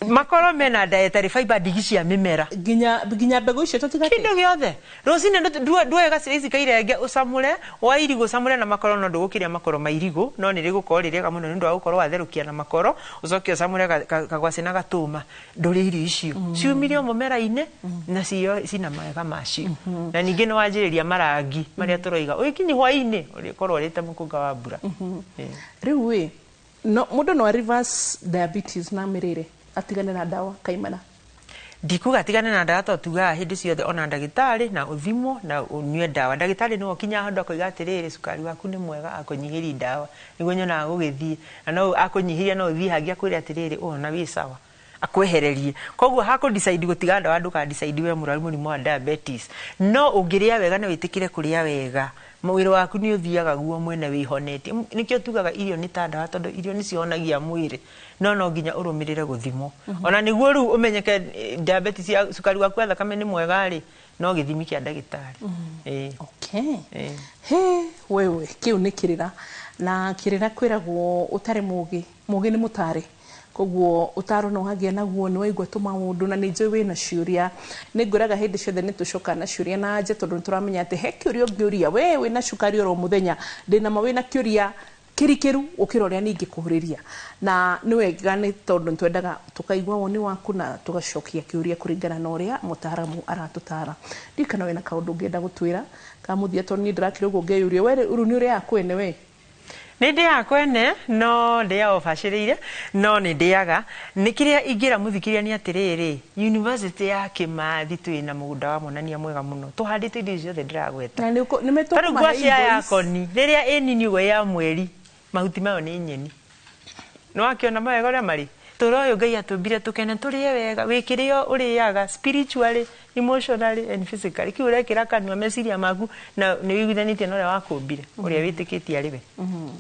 S2: Makoro mena dietary fiber ndigi cia mĩmera.
S1: Nginya mbegũ icio tũtigate.
S2: Kĩndũ gĩothe. Rũcinĩ nduoe gaciraici ka irenge ũcamũre, wa irigũ ũcamũre na makoro, no ndũgũkĩrĩa makoro ma irigũ, no nĩ rĩgũkorwo rĩ rĩega mũno nĩ ũndũ wa gũkorwo watherũkia na makoro, ũcoke ũcamũre kagwacĩ na gatũma, ndũrĩe irio icio. Ciumire o mũmera-inĩ na cina mawega macio. Na ningĩ nĩ wanjĩrĩria marangi marĩa tũroiga. Ũgĩkinyia hwaĩ-inĩ ũrĩkorwo ũrĩte mũkũnga wa mbura.
S1: Rĩu ĩ, mũndũ no reverse diabetes na mĩrĩre, atigane na ndawa kaimana.
S2: Ndikuga tigane na ndawa, tondũ tugaga hĩndĩ ciothe ona ndagĩtarĩ na ũthimwo na ũnyue ndawa. Ndagĩtarĩ nĩwe ũkinyaga handũ akoiga atĩrĩrĩ, cukari waku nĩ mwega, akũnyihĩria ndawa nĩguo nyonaga gũgĩthiĩ, na no akũnyihĩria, no ũthiĩ hangĩ akwĩre atĩrĩrĩ, ũna wĩ sawa, akwehererie. Koguo hakũ decide gũtiga ndawa, ndũka decide we mũrwaru mũrimũ wa diabetes. No ũngĩrĩa wega na wĩtĩkĩre kũrĩa wega, mwĩrĩ waku nĩ ũthiaga guo mwene wĩhonetie. Nĩkĩo tugaga irio nĩ ta ndawa, tondũ irio nĩcihonagia mwĩrĩ, no no nginya ũrũmĩrĩre gũthimwo ona nĩguo rĩu ũmenyeke diabetes ya cukari waku wa thakame nĩ mwega rĩ, no gĩthimi kĩa ndagĩtarĩ. Ĩĩ.
S1: Okay. He wewe, kĩu nĩ kĩrĩra, na kĩrĩra kwĩragwo ũtarĩ mũgĩ, mũgĩ nĩ mũtare. Koguo ũtaro no wagĩa naguo nĩ waigua tũmaũndũ, na nĩ njũĩ wĩna ciũria. Nĩ ngwĩraga hĩndĩ ciothe nĩ tũcokaga na ciũria na anja, tondũ nĩ tũramenya atĩ he kĩũria ũngĩũria we wĩna cukari oro mũthenya, ndĩna ma wĩna kĩũria kĩrikĩru gũkĩra ũrĩa niĩ ingĩkũhũrĩria. Na nĩ wega, nĩ tondũ nĩ twendaga tũkaigua woni waku na tũgacokia kĩũria kũringana na ũrĩa mũtaaramu aratũtara. Ndiũĩ kana wĩna kaũndũ ũngĩenda gũtwĩra kamũthia, tondũ niĩ ndĩrakĩra ũguo ngeyũria, we rĩu nĩ ũrĩaga kwene we?
S2: Nĩ ndĩaga kwene, no ndĩaga ũbacĩrĩire, no nĩ ndĩaga. Nĩ kĩrĩa ingĩra mũthikĩrĩria nĩ atĩrĩrĩ, University ya Kĩmathi twĩna mũgũnda wa monania mwega mũno, tũhandĩte indo ici ciothe ndĩragweta.
S1: Na nĩ
S2: Ta rĩu
S1: metũkũmahe
S2: ngwacĩ ya
S1: invoice.
S2: Yakoni rĩrĩa ĩ nini ũguo ya mweri, mahuti mayo nĩ nyeni. Nĩ wakĩona mawega ũrĩa marĩ tũra ũyũ Ngai atũmbire tũkene, tũrĩe wega. Wĩ kĩrĩo ũrĩaga spiritually, emotionally and physically. Kĩu ũrekĩra kanua, meciria maku na nĩ wĩiguithanĩtie na ũrĩa wakũmbire, ũrĩa wĩtĩkĩtie arĩ we.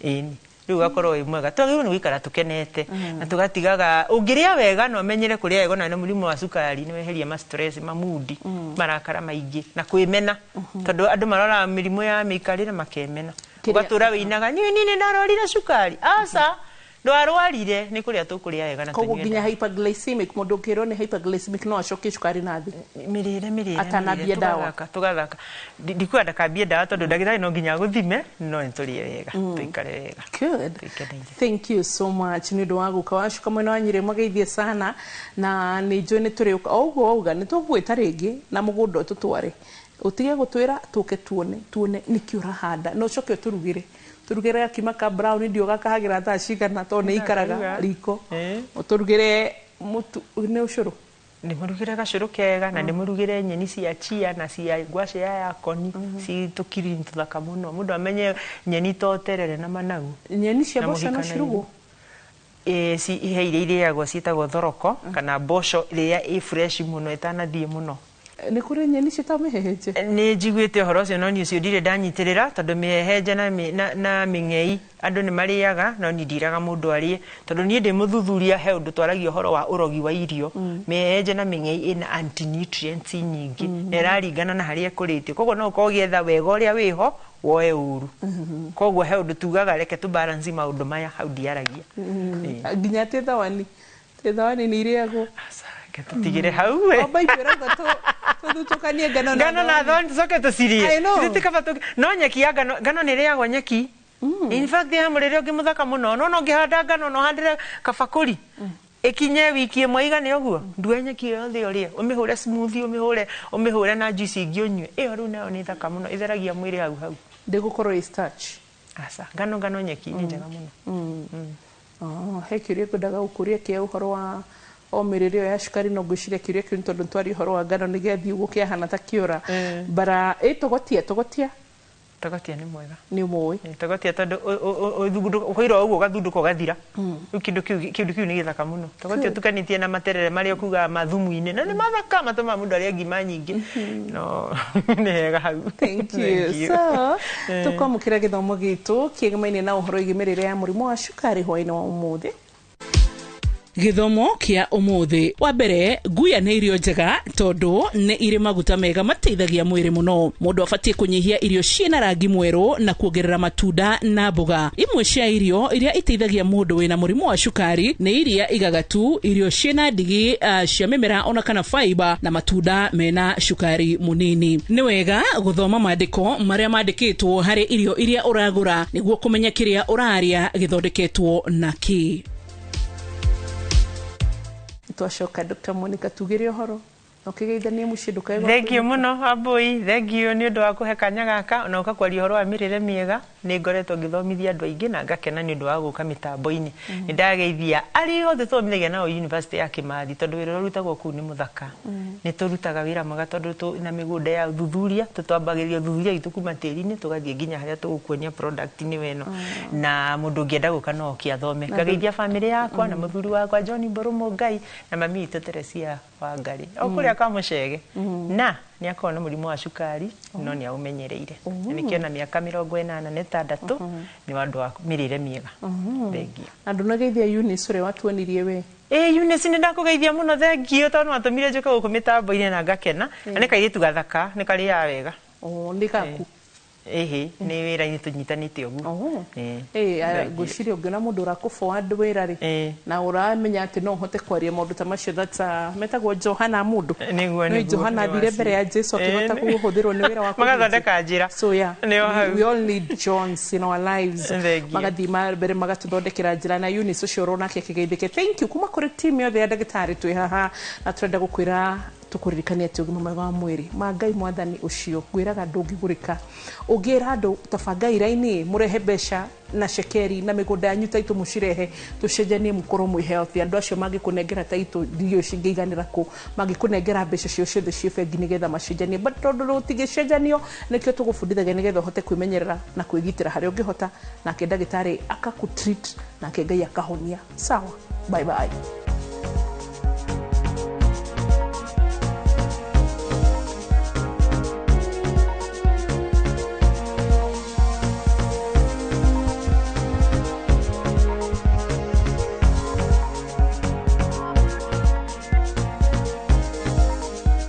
S2: Ĩni rĩu ũgakorwo wĩ mwega. Twagĩrĩirwo nĩ gũikara tũkenete na tũgatigaga. Ũngĩrĩa wega na ũmenyere kũrĩa wega, ona na mũrimũ wa cukari nĩ weheria ma stress, mamudi, marakara maingĩ na kwĩmena, tondũ andũ maroraga mĩrimũ ya mĩikarĩre makemena. Ũgatũra wĩinaga, niĩ nĩ ndarwarire cukari. Aca, ndwarwarire, nĩ kũrĩa tũkũrĩa wega na
S1: Koguo
S2: tũnyue
S1: nginya
S2: ndawa.
S1: Hyperglycemic, mũndũ ũngĩrwo nĩ hyperglycemic no acokie cukari na thĩ
S2: Mĩrĩre
S1: atanambia
S2: mĩrĩre,
S1: ndawa.
S2: Tũgathaka, tũgathaka. Ndikuga ndakambie ndawa, tondũ ndagĩtarĩ no nginya agũthime, no nĩ tũrĩe wega, tũikare wega.
S1: Good.
S2: Tũikeneire.
S1: Thank you so much nĩ ũndũ wa gũka wacuka mwena wa Nyĩrĩ, mageithie sana, na nĩ njũĩ nĩ tũrĩũka o ũguo wauga nĩ tũgwĩta rĩngĩ na mũgũnda ũtũtware, ũtige gũtwĩra tũke tuone nĩkĩ ũrahanda, na ũcoke ũtũrugĩre tũrugĩre gakima ka brown. Ndio gakahagĩra thaa cigana, tondũ nĩ ikaraga
S2: Nĩngakaruga.
S1: riko. Ũtũrugĩre mũtu nĩ ũcũrũ.
S2: Ndĩmũrugĩre gacũrũ kega na ndĩmũrugĩre nyeni cia chia na cia ngwacĩ ya yakoni ci tũkirini tũthaka mũno. Mũndũ amenye nyeni to terere na managu.
S1: Nyeni cia
S2: Na
S1: mboco no
S2: mũhikanaine.
S1: cirugwo?
S2: Ĩĩ, he iria irĩagwo ciĩtagwo thoroko kana mboco ĩrĩa ĩ fresh mũno ĩtanathiĩ mũno.
S1: Nĩ kũrĩ nyeni ciĩtagwo mĩhehenje?
S2: Nĩ njiguĩte ũhoro ũcio, no niĩ ũcio ndirĩ ndanyitĩrĩra, tondũ mĩhehenje na mĩng'ei andũ nĩ marĩaga, no niĩ ndiraga mũndũ arĩe, tondũ niĩ ndĩ mũthuthuria. He ũndũ twaragia ũhoro wa ũrogi wa irio. Mĩhehenje na mĩng'ei ĩna anti-nutrients nyingĩ na ĩraringana na harĩa ĩkũrĩtio, koguo no ũkorwo ũgĩetha wega ũrĩa wĩho woe ũru. Koguo he ũndũ tugaga reke tũ balance maũndũ maya, hau ndiaragia. Ĩĩ.
S1: Nginya tĩ thawani nĩ irĩagwo?
S2: Reke tũtigĩre hau we.
S1: O Bible ĩrauga tũthutũkanie ngano na
S2: Ngano na thawani tũcoke tũcirĩe.
S1: I know.
S2: Ithuĩ ti kaba no nyeki ya ngano, ngano nĩ ĩrĩagwo nyeki. In fact, he mũrĩre ũngĩ mũthaka mũno. No ũngĩhanda ngano no ũhandĩre kabakũri, ĩkinye wiki ĩmwe igane ũguo, ndue nyeki ĩyo yothe ũrĩe, ũmĩhũre smoothie, ũmĩhũre na juice ingĩ ũnyue. Ĩyo rĩu nayo nĩ thaka mũno, ĩtheragia mwĩrĩ hau hau.
S1: Ndĩgũkorwo ĩ starch?
S2: Aca, ngano nyeki nĩ njega mũno.
S1: Oh, he kĩũria ngwendaga gũkũria kĩa ũhoro wa o mĩrĩre ĩyo ya cukari, no ngwĩciria kĩũria kĩu nĩ tondũ nĩtwaria ũhoro wa ngano nĩgĩathiĩ ũguo kĩahana ta kĩũra bara. Ĩ togotia, togotia?
S2: Togotia nĩ mwega.
S1: Nĩ ũmũĩ?
S2: Togotia, tondũ ũkoira ũguo ũgathundũka ũgathira. Rĩu kĩndũ kĩu nĩ gĩthaka mũno. Togotia ũtukanĩtie na materere marĩa ũkugaga mathumu-inĩ, na nĩ mathaka, matũmaga mũndũ arĩe ngima nyingĩ, no nĩ hega hau.
S1: Thank you. So, tũkwamũkĩra gĩthomo gitũ kĩgemaine na ũhoro wĩgiĩ mĩrĩre ya mũrimũ wa cukari hwaĩ-inĩ wa ũmũthĩ. Gĩthomo kĩa ũmũthĩ wa mbere, nguya nĩ irio njega tondũ nĩ irĩ maguta mega mateithagia mwĩrĩ mũno. Mũndũ abatiĩ kũnyihia irio ciĩna rangi mwerũ na kuongerera matunda na mboga. Imwe cia irio iria iteithagia mũndũ wĩna mũrimũ wa cukari nĩ iria igagatu, irio ciĩna ndigi cia mĩmera ona kana fiber, na matunda mena cukari mũnini. Nĩ wega gũthoma maandĩko marĩa mandĩkĩtwo harĩ irio iria ũragũra nĩguo kũmenya kĩrĩa ũrarĩa gĩthondeketwo na kĩ. Twacoka, Dr. Monica, tugĩre ũhoro. Na ũkĩgeithanie mũciĩ ndũkae
S2: Thank you mũno Wambui, thank you nĩ ũndũ wa kũhe kanya gaka na ũka kwaria ũhoro wa mĩrĩre mĩega. Nĩ ngoretwo ngĩthomithia andũ aingĩ na ngakena nĩ ũndũ wa gũka mĩtambo-inĩ. Nĩ ndageithia arĩa othe tũthomithagia nao University ya Kimathi, tondũ wĩra ũrĩa ũrutagwo kũu nĩ mũthaka. Nĩ tũrutaga wĩra mwega tondũ na mĩgũnda ya ũthuthuria, tũtwambagĩrĩria ũthuthuria witũ kuma tĩri-inĩ tũgathiĩ nginya harĩa tũgũkuonia product nĩ ĩno, na mũndũ ũngĩenda gũka no oke athome. Ngageithia bamĩrĩ yakwa na mũthuri wakwa John Mbũrũ Mũngai na mami witũ Teresia Wangari o kũrĩa Kamũcege, na nĩ akoragwo na mũrimũ wa cukari no nĩ aũmenyereire, na nĩkĩo na mĩaka 86 nĩ wandũ wa mĩrĩre mĩega. Thengiũ.
S1: Na ndũnageithia Eunice ũrĩa watuonirie we?
S2: Ĩ, Eunice, nĩ ndakũgeithia mũno, thengiũ tondũ watũmire njũke gũkũ mĩtambo-inĩ na ngakena. Na nĩ kairĩtu gathaka, nĩ karĩaga wega.
S1: Nĩ gaku?
S2: Ĩhĩ, nĩ wĩra-inĩ tũnyitanĩte ũguo.
S1: Ĩ,
S2: Thengiũ.
S1: Ngwĩciria ũngĩona mũndũ ũrakũ forward wĩra rĩ, na ũramenya atĩ no ũhote kwaria maũndũ ta macio, that's metagwo Johana mũndũ.
S2: Nĩguo,
S1: Nĩ
S2: nĩguo,
S1: Johana
S2: nĩ
S1: athire
S2: waci.
S1: mbere ya Jesu akĩhota kũhũthĩrwo nĩ wĩra wa kũhunjia.
S2: Magathondeka njĩra.
S1: So yeah,
S2: Nĩ o hau.
S1: we all need Johns in our lives.
S2: Thengiũ.
S1: Magathiĩ ma mbere magatũthondekera njĩra, na Eunice ũcio ũronake akĩgeithĩke. Thank you kuma kũrĩ team yothe ya ndagĩtarĩ twĩ haha, na tũrenda gũkwĩra tũkũririkania atĩ ũgima mwega wa mwĩrĩ ma Ngai mwathani ũcio ngwĩraga ndũngĩgũrĩka. Ũngĩra andũ tabangai raini mũrehe mbeca na cekeri na mĩgũnda yanyu taitũ mũcirehe tũcenjanie mũkorwo mwĩ healthy, andũ acio mangĩkũnengera taitũ ndiũ cingĩiganĩra kũ, mangĩkũnengera mbeca cio ciothe ciĩ bengi nĩgetha macenjanie, but tondũ rũtingĩcenjanio, nĩkĩo tũgũbundithagia nĩgetha ũhote kwĩmenyerera na kwĩgitĩra harĩa ũngĩhota, nake ndagĩtarĩ akakũ treat, nake Ngai akahonia. Sawa, bye bye.